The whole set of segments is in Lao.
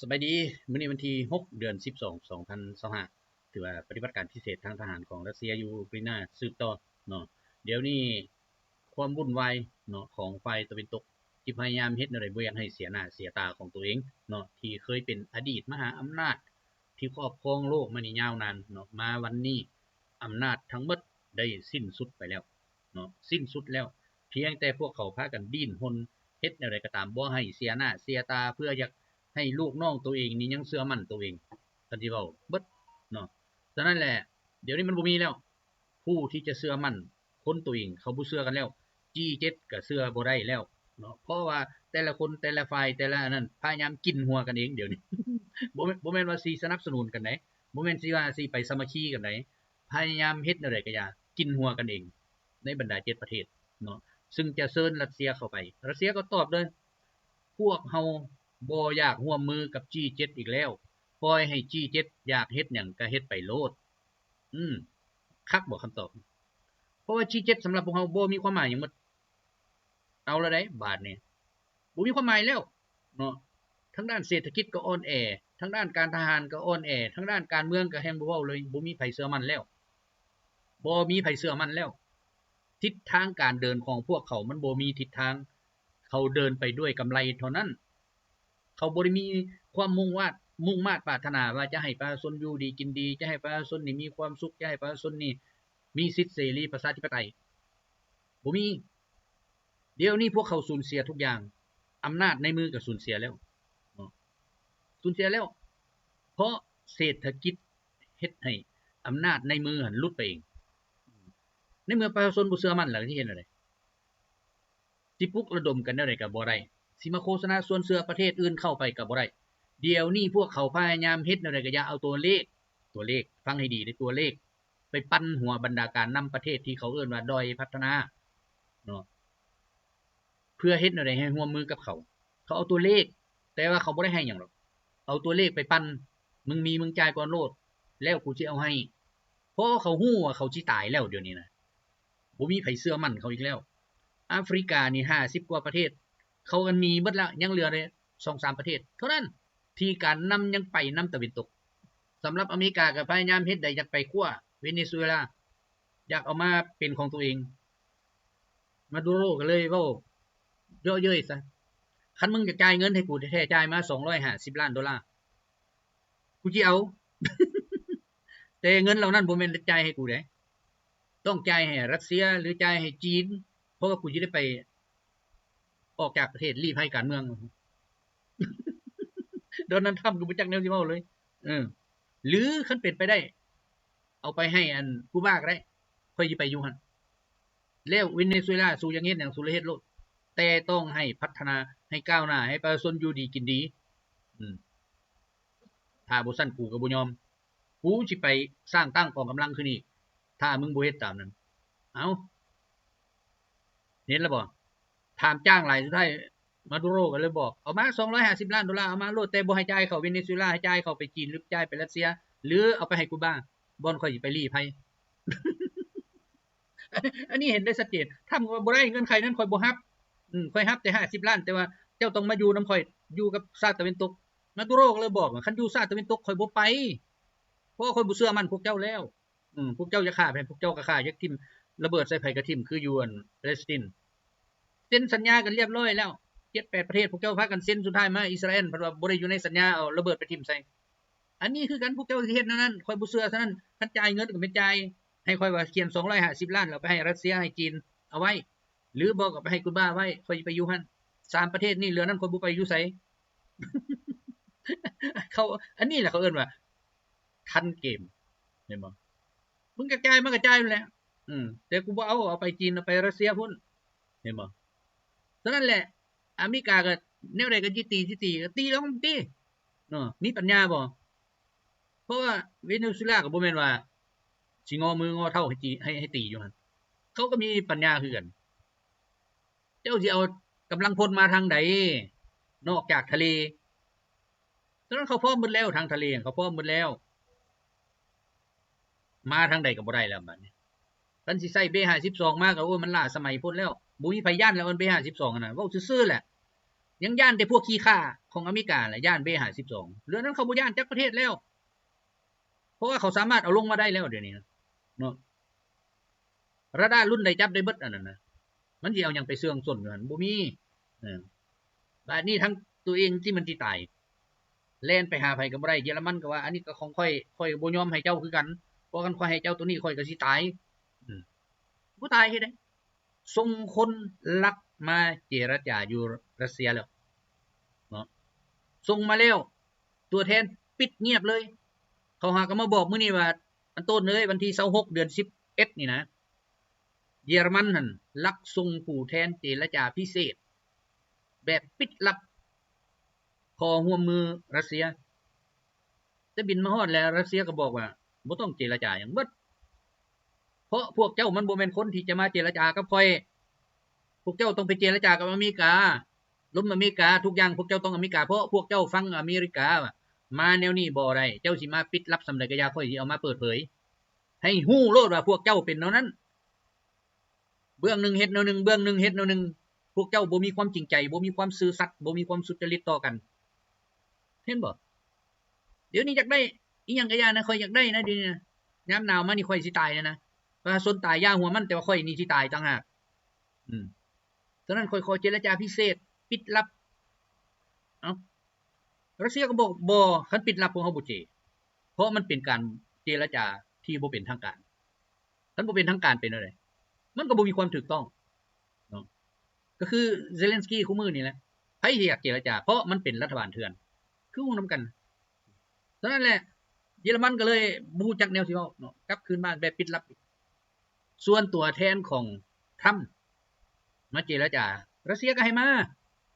ສະບາຍດີ, ມື້ນີ້ວັນທີຫົກ ເດືອນສິບສອງ ສອງພັນຊາວຫ້າ ຖືວ່າປະຕິບັດການພິເສດທາງທະຫານຂອງຣັດເຊຍຢູ່ຢູເຄຣນສືບຕໍ່ເນາະ. ດຽວນີ້ຄວາມວຸ່ນວາຍເນາະ ຂອງຝ່າຍຕາເວັນຕົກ ທີ່ພະຍາຍາມເຮັດແນວໃດບໍ່ຢາກໃຫ້ເສຍໜ້າເສຍຕາຂອງຕົວເອງເນາະ ທີ່ເຄີຍເປັນອະດີດມະຫາອຳນາດທີ່ຄອບຄອງໂລກມານີ້ຍາວນານເນາະ, ມາວັນນີ້ອຳນາດທັງໝົດໄດ້ສິ້ນສຸດໄປແລ້ວ ເນາະ ສິ້ນສຸດແລ້ວ. ພຽງແຕ່ພວກເຂົາພາກັນດີ້ນຮົນເຮັດແນວໃດກໍຕາມ ບໍ່ໃຫ້ເສຍໜ້າເສຍຕາ ເພື່ອຢາກໃຫ້ລູກນ້ອງໂຕເອງນີ້ຍັງເຊື່ອໝັ້ນໂຕເອງ, ຄັນຊິເວົ້າເບິດເນາະ. ສະນັ້ນແຫຼະ ດຽວນີ້ມັນບໍ່ມີແລ້ວ ຜູ້ທີ່ຈະເຊື່ອໝັ້ນຄົນໂຕເອງ, ເຂົາບໍ່ເຊື່ອກັນແລ້ວ. ຈີເຈັດກໍເຊື່ອບໍ່ໄດ້ແລ້ວເນາະ ເພາະວ່າແຕ່ລະຄົນ ແຕ່ລະຝ່າຍ ແຕ່ລະອັນນັ້ນ ພະຍາຍາມກິນຫົວກັນເອງດຽວນີ້. ບໍ່ແມ່ນ ບໍ່ແມ່ນວ່າຊິສະໜັບສະໜູນກັນໃດ, ບໍ່ແມ່ນຊິວ່າຊິໄປສາມັກຄີກັນໃດ, ພະຍາຍາມເຮັດແນວໃດກໍຢ່າ ກິນຫົວກັນເອງໃນບັນດາເຈັດປະເທດເນາະ ຊຶ່ງຈະເຊີນຣັດເຊຍເຂົ້າໄປ. ຣັດເຊຍກໍຕອບເລີຍ, ພວກເຮົາບໍ່ຢາກຮ່ວມມືກັບຈີເຈັດອີກແລ້ວ, ປ່ອຍໃຫ້ຈີເຈັດຢາກເຮັດຫຍັງກໍເຮັດໄປໂລດ. ອືມ ຄັກບໍ່ຄຳຕອບ? ເພາະວ່າຈີເຈັດສຳລັບພວກເຮົາບໍ່ມີຄວາມໝາຍຫຍັງໝົດ. ເອົາລະໃດບາດນີ້ ບໍ່ມີຄວາມໝາຍແລ້ວເນາະ. ທາງດ້ານເສດຖະກິດກໍອ່ອນແອ, ທາງດ້ານການທະຫານກໍອ່ອນແອ, ທາງດ້ານການເມືອງກໍແຮ່ງບໍ່ເວົ້າເລີຍ, ບໍ່ມີໃຜເຊື່ອໝັ້ນແລ້ວ, ບໍ່ມີໃຜເຊື່ອໝັ້ນແລ້ວ. ທິດທາງການເດີນຂອງພວກເຂົາມັນບໍ່ມີທິດທາງ, ເຂົາເດີນໄປດ້ວຍກຳໄລເທົ່ານັ້ນ. ເຂົາບໍ່ໄດ້ມີຄວາມມຸ່ງວາດ ມຸ່ງມາດປາດຖະໜາວ່າຈະໃຫ້ປະຊາຊົນຢູ່ດີກິນດີ, ຈະໃຫ້ປະຊາຊົນນີ້ມີຄວາມສຸກ, ຈະໃຫ້ປະຊາຊົນນີ້ມີສິດເສລີປະຊາທິປະໄຕ, ບໍ່ມີ. ດຽວນີ້ພວກເຂົາສູນເສຍທຸກຢ່າງ, ອຳນາດໃນມືກໍສູນເສຍແລ້ວເນາະ, ສູນເສຍແລ້ວ ເພາະເສດຖະກິດເຮັດໃຫ້ອຳນາດໃນມືຫັ້ນຫຼຸດໄປເອງ. ໃນເມື່ອປະຊາຊົນບໍ່ເຊື່ອໝັ້ນແລ້ວ ຊິເຮັດແນວໃດ? ຊິປຸກລະດົມກັນແນວໃດກໍບໍ່ໄດ້, ຊິມາໂຄສະນາຊວນເຊື່ອປະເທດອື່ນເຂົ້າໄປກໍບໍ່ໄດ້. ດຽວນີ້ພວກເຂົາພະຍາຍາມເຮັດແນວໃດກໍຢ່າ ເອົາຕົວເລກ, ຕົວເລກ, ຟັງໃຫ້ດີເດີ້, ຕົວເລກໄປປັ່ນຫົວບັນດາການນຳປະເທດທີ່ເຂົາເອີ້ນວ່າດ້ອຍພັດທະນາເນາະ, ເພື່ອເຮັດແນວໃດໃຫ້ຮ່ວມມືກັບເຂົາ. ເຂົາເອົາຕົວເລກ, ແຕ່ວ່າເຂົາບໍ່ໄດ້ໃຫ້ຫຍັງດອກ. ເອົາຕົວເລກໄປປັ່ນ, ມຶງມີມຶງຈ່າຍກ່ອນໂລດ, ແລ້ວກູຊິເອົາໃຫ້. ເພາະເຂົາຮູ້ວ່າເຂົາຊິຕາຍແລ້ວດຽວນີ້ນະ, ບໍ່ມີໃຜເຊື່ອໝັ້ນເຂົາອີກແລ້ວ. ອາຟຣິການີ້ຫ້າສິບກວ່າປະເທດ ເຂົາກໍໜີເບິດແລ້ວ, ຍັງເຫຼືອໄດ້ສອງສາມປະເທດເທົ່ານັ້ນ ທີ່ການນຳຍັງໄປນຳຕາເວັນຕົກ. ສຳລັບອາເມລິກາກໍພະຍາຍາມເຮັດໃດ ຢາກໄປຄວ້າເວເນຊູເອລາ, ຢາກເອົາມາເປັນຂອງຕົວເອງ. ມາດູໂຣກໍເລີຍເວົ້າເຍາະເຍີ້ຍຊະ, ຄັນມຶງຈະຈ່າຍເງິນໃຫ້ກູແທ້ໆ ຈ່າຍມາສອງຮ້ອຍຫ້າສິບລ້ານໂດລາ ກູຊິເອົາ, ແຕ່ເງິນເຫຼົ່ານັ້ນບໍ່ແມ່ນຈ່າຍໃຫ້ກູເດ້, ຕ້ອງຈ່າຍໃຫ້ຣັດເຊຍ ຫຼື ຈ່າຍໃຫ້ຈີນ, ເພາະວ່າກູຈະໄດ້ໄປອອກຈາກປະເທດ, ລີ້ໄພການເມືອງ. ໂດນັລທຳກໍບໍ່ຈັກແນວຊິເວົ້າເລີຍ. ເອີ ຫຼື ຄັນເປັນໄປໄດ້ ເອົາໄປໃຫ້ອັນກູບາກໍໄດ້, ຂ້ອຍຊິໄປຢູ່ຫັ້ນ. ແລ້ວເວເນຊູເອລາ ສູຢາກເຮັດຫຍັງ ສູລະເຮັດໂລດ, ແຕ່ຕ້ອງໃຫ້ພັດທະນາ, ໃຫ້ກ້າວໜ້າ, ໃຫ້ປະຊາຊົນຢູ່ດີກິນດີ. ອືມ ຖ້າບໍ່ຊັ້ນ ກູກໍບໍ່ຍອມ. ກູຊິໄປສ້າງຕັ້ງກອງກຳລັງຄືນອີກ ຖ້າມຶງບໍ່ເຮັດຕາມນັ້ນ. ເອົ້າ ເຫັນແລ້ວບໍ່? ຖາມຈ້າງຫຼາຍ, ສຸດທ້າຍມາດູໂຣກໍເລີຍບອກ, ເອົາມາສອງຮ້ອຍຫ້າສິບລ້ານໂດລາ, ເອົາມາໂລດ, ແຕ່ບໍ່ໃຫ້ຈ່າຍເຂົ້າເວເນຊູເອລາ, ໃຫ້ຈ່າຍເຂົ້າໄປຈີນ ຫຼື ຈ່າຍໄປຣັດເຊຍ ຫຼື ເອົາໄປໃຫ້ກູບາ, ບ່ອນຂ້ອຍຊິໄປລີ້ໄພ. ອັນນີ້ເຫັນໄດ້ຊັດເຈນ. ທຳກໍວ່າບໍ່ໄດ້, ເງື່ອນໄຂນັ້ນຂ້ອຍບໍ່ຮັບ. ອືມ ຂ້ອຍຮັບແຕ່ຫ້າສິບລ້ານ, ແຕ່ວ່າເຈົ້າຕ້ອງມາຢູ່ນຳຂ້ອຍ, ຢູ່ກັບຊາດຕາເວັນຕົກ. ມາດູໂຣກໍເລີຍບອກວ່າ ຄັນຢູ່ຊາດຕາເວັນຕົກ ຂ້ອຍບໍ່ໄປ, ເພາະວ່າຂ້ອຍບໍ່ເຊື່ອໝັ້ນພວກເຈົ້າແລ້ວ. ອືມ ພວກເຈົ້າຢາກຂ້າໃຜ ພວກເຈົ້າກໍຂ້າ, ຢາກຖິ້ມລະເບີດໃສ່ໃຜກໍຖິ້ມ, ຄືຢູ່ອັນປາແລັສຕີນ. ເຊັນສັນຍາກັນລຽບລ້ອຍແລ້ວ ເຈັດແປດປະເທດ, ພວກເຈົ້າພາກັນເຊັນ, ສຸດທ້າຍມາອິດສະຣາແອນ ເພິ່ນວ່າບໍ່ໄດ້ຢູ່ໃນສັນຍາ, ເອົາລະເບີດໄປຖິ້ມໃສ່. ອັນນີ້ຄືກັນ, ພວກເຈົ້າຊິເຮັດແນວນັ້ນ, ຂ້ອຍບໍ່ເຊື່ອສ່ຳນັ້ນ. ຄັນຈ່າຍເງິນກໍແມ່ນຈ່າຍ, ໃຫ້ຂ້ອຍວ່າຂຽນສອງຮ້ອຍຫ້າສິບລ້ານ ແລ້ວໄປໃຫ້ຣັດເຊຍ, ໃຫ້ຈີນເອົາໄວ້, ຫຼືບໍ່ກໍໄປໃຫ້ກູບາໄວ້, ຂ້ອຍຊິໄປຢູ່ຫັ້ນ. ສາມປະເທດນີ້ ເຫຼືອນັ້ນຂ້ອຍບໍ່ໄປຢູ່ໃສ. ເຂົາ ອັນນີ້ແຫຼະເຂົາເອີ້ນວ່າທັນເກມ, ເຫັນບໍ່? ມຶງກະຈ່າຍ ມັນກະຈ່າຍຫັ້ນແຫຼະ. ອືມ ແຕ່ກູບໍ່ເອົາ, ເອົາໄປຈີນ, ເອົາໄປຣັດເຊຍພຸ້ນ, ເຫັນບໍ່? ສະນັ້ນແຫຼະ ອາເມລິກາກໍແນວໃດກໍຊິຕີ ຊິຕີ ກໍຕີລອງຕີເນາະ, ມີປັນຍາບໍ່? ເພາະວ່າເວເນຊູເອລາກໍບໍ່ແມ່ນວ່າຊິງໍມືງໍເທົ້າໃຫ້ຕີ ໃຫ້ ໃຫ້ຕີຢູ່ຫັ້ນ, ເຂົາກໍມີປັນຍາຄືກັນ. ເຈົ້າຊິເອົາກຳລັງພົນມາທາງໃດ ນອກຈາກທະເລ? ຕອນນັ້ນເຂົາພ້ອມໝົດແລ້ວ, ທາງທະເລເຂົາພ້ອມໝົດແລ້ວ, ມາທາງໃດກໍບໍ່ໄດ້ແລ້ວບາດນີ້. ຄັນຊິໃຊ້ເບຫ້າສິບສອງມາກໍ ໂອ້ຍ ມັນລ້າສະໄໝໂພດແລ້ວ, ບໍ່ມີໃຜຢ້ານແລ້ວ ເບຫ້າສິບສອງຫັ້ນນະ, ເວົ້າຊື່ໆແຫຼະ. ຍັງຢ້ານແຕ່ພວກຂີ້ຂ້າຂອງອາເມລິກາແຫຼະ ຢ້ານເບຫ້າສິບສອງ ເລື່ອງນັ້ນເຂົາບໍ່ຢ້ານຈັກປະເທດແລ້ວ ເພາະວ່າເຂົາສາມາດເອົາລົງມາໄດ້ແລ້ວດຽວນີ້ນະເນາະ. ຣາດາລຸ້ນໃດຈັບໄດ້ເບິດອັນນັ້ນນະ ມັນຊິເອົາຫຍັງໄປເຊື່ອງຊົນຢູ່ຫັ້ນ ບໍ່ມີ. ເອີ ບາດນີ້ທັງຕົວເອງທີ່ມັນຊິຕາຍ ແລ່ນໄປຫາໃຜກໍບໍ່ໄດ້. ເຢຍລະມັນກໍວ່າ ອັນນີ້ກໍຂອງຂ້ອຍ ຂ້ອຍບໍ່ຍອມໃຫ້ເຈົ້າຄືກັນ ເພາະຄັນຂ້ອຍໃຫ້ເຈົ້າໂຕນີ້ ຂ້ອຍກໍຊິຕາຍ. ອືມ ບໍ່ຕາຍເຮັດໃດ ສົ່ງຄົນລັກມາເຈລະຈາຢູ່ຣັດເຊຍແລ້ວເນາະ ສົ່ງມາແລ້ວ ຕົວແທນປິດງຽບເລີຍ. ເຂົາຫາກໍມາບອກມື້ນີ້ວ່າ ອັນໂຕນເອີຍ ວັນທີຊາວຫົກ ເດືອນສິບເອັດນີ້ນະ ເຢຍລະມັນຫັ້ນລັກສົ່ງຜູ້ແທນເຈລະຈາພິເສດແບບປິດລັບ ຂໍຮ່ວມມືຣັດເຊຍ. ແຕ່ບິນມາຮອດແລ້ວ ຣັດເຊຍກໍບອກວ່າ ບໍ່ຕ້ອງເຈລະຈາຫຍັງເບິດ ເພາະພວກເຈົ້າມັນບໍ່ແມ່ນຄົນທີ່ຈະມາເຈລະຈາກັບຂ້ອຍ. ພວກເຈົ້າຕ້ອງໄປເຈລະຈາກັບອາເມລິກາ ລົມອາເມລິກາ ທຸກຢ່າງພວກເຈົ້າຕ້ອງອາເມລິກາ ເພາະພວກເຈົ້າຟັງອາເມລິກາວ່າ ມາແນວນີ້ບໍ່ໄດ້. ເຈົ້າຊິມາປິດລັບສ່ຳໃດກໍຢ່າ ຂ້ອຍຊິເອົາມາເປີດເຜີຍ ໃຫ້ຮູ້ໂລດວ່າພວກເຈົ້າເປັນແນວນັ້ນ. ເບື້ອງໜຶ່ງເຮັດແນວໜຶ່ງ ເບື້ອງໜຶ່ງເຮັດແນວໜຶ່ງ. ພວກເຈົ້າບໍ່ມີຄວາມຈິງໃຈ ບໍ່ມີຄວາມຊື່ສັດ ບໍ່ມີຄວາມສຸດຈະລິດຕໍ່ກັນ ເຫັນບໍ່? ດຽວນີ້ຢາກໄດ້ອີ່ຫຍັງກໍຢ່ານະ ຂ້ອຍຢາກໄດ້ນະ ດຽວນີ້ນະ ຍາມໜາວມານີ້ຂ້ອຍຊິຕາຍແລ້ວນະ ປະຊາຊົນຕາຍຢ່າຫົວມັນ ແຕ່ວ່າຂ້ອຍນີ້ຊິຕາຍຕ່າງຫາກ. ອືມ ສະນັ້ນຂ້ອຍຂໍເຈລະຈາພິເສດ ປິດລັບ. ເອົ້າ ຣັດເຊຍກໍບອກ ບໍ່ ຄັນປິດລັບພວກເຮົາບໍ່ເຈ ເພາະມັນເປັນການເຈລະຈາທີ່ບໍ່ເປັນທາງການ. ຄັນບໍ່ເປັນທາງການເປັນແນວໃດ? ມັນກໍບໍ່ມີຄວາມຖືກຕ້ອງເນາະ ກໍຄືເຊເລັນສກີຄູ່ມື້ນີ້ແຫຼະ. ໃຜຊິຢາກເຈລະຈາ ເພາະມັນເປັນລັດຖະບານເຖື່ອນ ຄືຮູ້ນຳກັນ. ສະນັ້ນແຫຼະ ເຢຍລະມັນກໍເລີຍບໍ່ຮູ້ຈັກແນວຊິເວົ້າເນາະ ກັບຄືນມາແບບປິດລັບ. ສ່ວນຕົວແທນຂອງທຣຳມາເຈລະຈາ ຣັດເຊຍກໍໃຫ້ມາ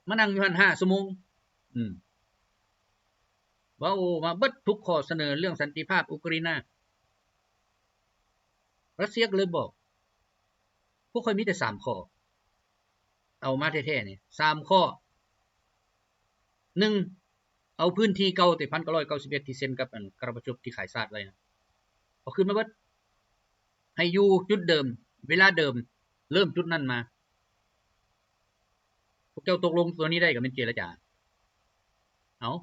ມານັ່ງຢູ່ຫັ້ນຫ້າຊົ່ວໂມງ. ອືມ ເວົ້າມາເບິດທຸກຂໍ້ສະເໜີເລື່ອງສັນຕິພາບອຸກຣາຍນາ. ຣັດເຊຍກໍເລີຍບອກ ພວກຂ້ອຍມີແຕ່ສາມຂໍ້ ເອົາມາແທ້ໆນີ້ ສາມຂໍ້. ໜຶ່ງ ເອົາພື້ນທີ່ເກົ່າແຕ່ພັນເກົ້າຮ້ອຍເກົ້າສິບເອັດ ທີ່ເຊັນກັບອັນກາຣາບາໂຈບທີ່ຂາຍຊາດໄວ້ ເອົາຄືນມາເບິດ ໃຫ້ຢູ່ຈຸດເດີມ ເວລາເດີມ ເລີ່ມຈຸດນັ້ນມາ. ພວກເຈົ້າຕົກລົງຕົວນີ້ໄດ້ກໍແມ່ນເຈລະຈາ. ເອົ້າ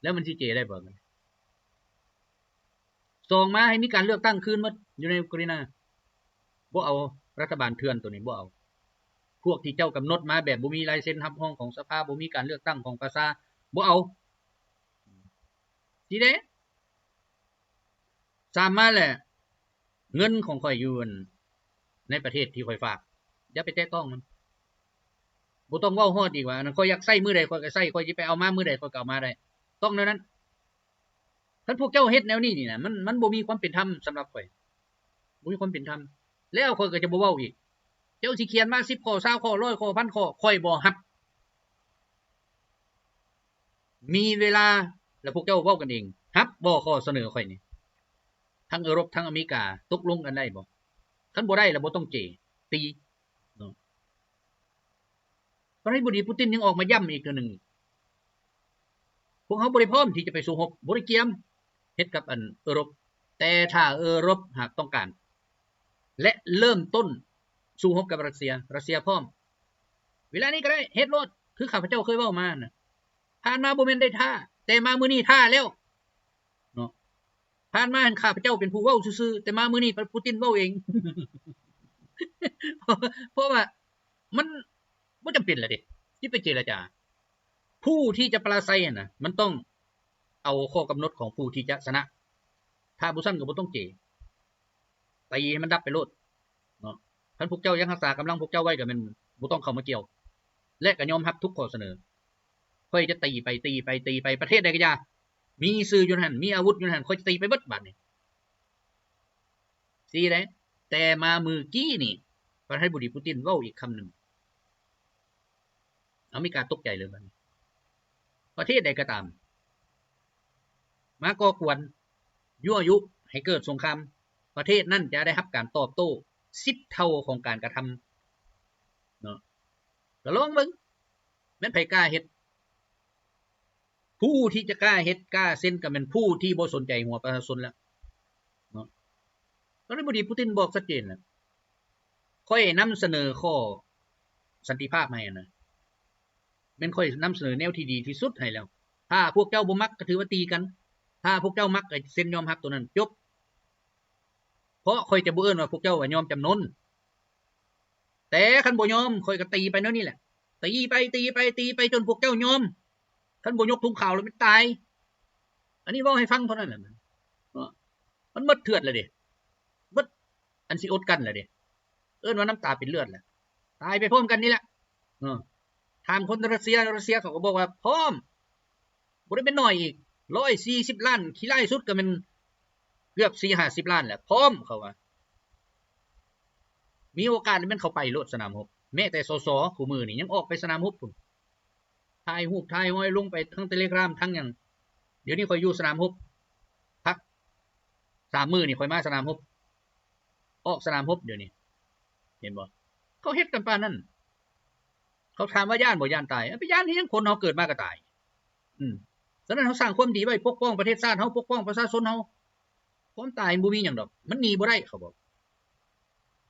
ແລ້ວມັນຊິເຈໄດ້ບໍ່? ສອງມາໃຫ້ມີການເລືອກຕັ້ງຄືນໝົດຢູ່ໃນອຸກຣາຍນາ. ບໍ່ເອົາ ລັດຖະບານເຖື່ອນໂຕນີ້ບໍ່ເອົາ. ພວກທີ່ເຈົ້າກຳນົດມາແບບບໍ່ມີລາຍເຊັນຮັບຮອງຂອງສະພາ ບໍ່ມີການເລືອກຕັ້ງຂອງປະຊາ ບໍ່ເອົາ. ຊີ້ເດ້. ສາມມາແຫຼະ ເງິນຂອງຂ້ອຍຢູ່ ອັນ ໃນປະເທດທີ່ຂ້ອຍຝາກ ຢ່າໄປແຕະຕ້ອງມັນ. ບໍ່ຕ້ອງເວົ້າຮອດອີກວ່າ ອັນນັ້ນ ຂ້ອຍຢາກໃຊ້ມື້ໃດຂ້ອຍກໍໃຊ້ ຂ້ອຍຊິໄປເອົາມາມື້ໃດຂ້ອຍກໍເອົາມາໄດ້. ຕ້ອງແນວນັ້ນ. ຄັນພວກເຈົ້າເຮັດແນວນີ້ນີ້ນະ ມັນ ມັນບໍ່ມີຄວາມເປັນທຳສຳລັບຂ້ອຍ ບໍ່ມີຄວາມເປັນທຳ. ແລ້ວຂ້ອຍກໍຈະບໍ່ເວົ້າອີກ. ເຈົ້າຊິຂຽນມາສິບຂໍ້ ຊາວຂໍ້ ຮ້ອຍຂໍ້ ພັນຂໍ້ ຂ້ອຍບໍ່ຮັບ. ມີເວລາແລ້ວພວກເຈົ້າເວົ້າກັນເອງ. ຮັບບໍ່ຂໍ້ສະເໜີຂ້ອຍນີ້? ທັງເອີຣົບ ທັງອາເມລິກາ ຕົກລົງກັນໄດ້ບໍ່? ຄັນບໍ່ໄດ້ແລ້ວບໍ່ຕ້ອງເຈ ຕີເນາະ. ປະທານາທິບໍດີປູຕິນຍັງອອກມາຢ້ຳອີກເທື່ອໜຶ່ງ ພວກເຮົາບໍ່ໄດ້ພ້ອມທີ່ຈະໄປສູ້ຮົບ ບໍ່ໄດ້ກຽມເຮັດກັບອັນເອີຣົບ. ແຕ່ຖ້າເອີຣົບຫາກຕ້ອງການ ແລະ ເລີ່ມຕົ້ນສູ້ຮົບກັບຣັດເຊຍ ຣັດເຊຍພ້ອມ ເວລານີ້ກໍໄດ້ ເຮັດໂລດ ຄືຂ້າພະເຈົ້າເຄີຍເວົ້າມານະ. ຜ່ານມາບໍ່ແມ່ນໄດ້ທ້າ ແຕ່ມາມື້ນີ້ທ້າແລ້ວເນາະ. ຜ່ານມາຫັ້ນຂ້າພະເຈົ້າເປັນຜູ້ເວົ້າຊື່ໆ ແຕ່ມາມື້ນີ້ ປູຕິນເວົ້າເອງ. ເພາະວ່າມັນບໍ່ຈຳເປັນແລ້ວເດ້ ທີ່ໄປເຈລະຈາ. ຜູ້ທີ່ຈະປະລາໄຊຫັ້ນນະ ມັນຕ້ອງເອົາຂໍ້ກຳນົດຂອງຜູ້ທີ່ຈະຊະນະ. ຖ້າບໍ່ຊັ້ນກໍບໍ່ຕ້ອງເຈ ຕີໃຫ້ມັນດັບໄປໂລດເນາະ. ຄັນພວກເຈົ້າຍັງຮັກສາກຳລັງພວກເຈົ້າໄວ້ ກໍແມ່ນບໍ່ຕ້ອງເຂົ້າມາກ່ຽວ ແລະ ກໍຍອມຮັບທຸກຂໍ້ສະເໜີ. ຂ້ອຍຈະຕີໄປ ຕີໄປ ຕີໄປ ປະເທດໃດກໍຢ່າ ມີຊື່ຢູ່ຫັ້ນ ມີອາວຸດຢູ່ຫັ້ນ ຂ້ອຍຈະຕີໄປເບິດບາດນີ້. ຊີ້ເດ້ ແຕ່ມາມື້ກີ້ນີ້ ປະທານາທິບໍດີປູຕິນເວົ້າອີກຄຳໜຶ່ງ ອາເມລິກາຕົກໃຈເລີຍບາດນີ້. ປະເທດໃດກໍຕາມ ມາກໍ່ກວນ ຍົວະຍຸໃຫ້ເກີດສົງຄາມ ປະເທດນັ້ນຈະໄດ້ຮັບການຕອບໂຕ້ສິບເທົ່າຂອງການກະທຳເນາະ. ກໍລອງເບິ່ງ ແມ່ນໃຜກ້າເຮັດ? ຜູ້ທີ່ຈະກ້າເຮັດກ້າເຊັນ ກໍແມ່ນຜູ້ທີ່ບໍ່ສົນໃຈຫົວປະຊາຊົນແລ້ວເນາະ. ປະທານາທິບໍດີປູຕິນບອກຊັດເຈນແລ້ວ ຂ້ອຍນຳສະເໜີຂໍ້ສັນຕິພາບໃຫ້ນະ ແມ່ນຂ້ອຍນຳສະເໜີແນວທີ່ດີທີ່ສຸດໃຫ້ແລ້ວ. ຖ້າພວກເຈົ້າບໍ່ມັກກໍຖືວ່າຕີກັນ, ຖ້າພວກເຈົ້າມັກກໍເຊັນຍອມຮັບໂຕນັ້ນ ຈົບ. ເພາະຂ້ອຍຈະບໍ່ເອີ້ນວ່າພວກເຈົ້າວ່າຍອມຈຳນົນ, ແຕ່ຄັນບໍ່ຍອມ ຂ້ອຍກໍຕີໄປແນວນີ້ແຫຼະ, ຕີໄປ ຕີໄປ ຕີໄປ ຈົນພວກເຈົ້າຍອມ. ຄັນບໍ່ຍົກທຸງຂາວແລ້ວແມ່ນຕາຍ. ອັນນີ້ເວົ້າໃຫ້ຟັງເທົ່ານັ້ນແຫຼະ. ເອີ ມັນໝົດເຖືອດແລ້ວເດ້, ໝົດອັນຊິອົດກັ້ນແລ້ວເດ້. ເອີ້ນວ່ານ້ຳຕາເປັນເລືອດແຫຼະ, ຕາຍໄປພ້ອມກັນນີ້ແຫຼະ. ເອີ ຖາມຄົນຣັດເຊຍ, ຣັດເຊຍເຂົາກໍບອກວ່າພ້ອມ, ບໍ່ໄດ້ເປັນໜ້ອຍອີກ, ຮ້ອຍສີ່ສິບລ້ານ, ຂີ້ຮ້າຍສຸດກໍແມ່ນເກືອບສີ່ຫ້າສິບລ້ານແຫຼະ, ພ້ອມ ເຂົາວ່າ. ມີໂອກາດແມ່ນເຂົ້າໄປໂລດສະໜາມຮົບ, ແມ້ແຕ່ ສສ ຄູ່ມື້ນີ້ຍັງອອກໄປສະໜາມຮົບພຸ້ນ, ຖ່າຍຮູບຖ່າຍຮອຍລົງໄປທັງເຕເລກຣາມ ທັງຫຍັງ. ດຽວນີ້ຂ້ອຍຢູ່ສະໜາມຮົບ, ພັກສາມມື້ນີ້ຂ້ອຍມາສະໜາມຮົບ, ອອກສະໜາມຮົບດຽວນີ້. ເຫັນບໍ່? ເຂົາເຮັດກັນປານນັ້ນ. ເຂົາຖາມວ່າຢ້ານບໍ່? ຢ້ານຕາຍ. ໄປຢ້ານເຮັດຫຍັງ? ຄົນເຮົາເກີດມາກໍຕາຍ. ອືມ ສະນັ້ນເຮົາສ້າງຄວາມດີໄວ້, ປົກປ້ອງປະເທດຊາດເຮົາ, ປົກປ້ອງປະຊາຊົນເຮົາ. ຄວາມຕາຍບໍ່ມີຫຍັງດອກ, ມັນໜີບໍ່ໄດ້ ເຂົາບອກ.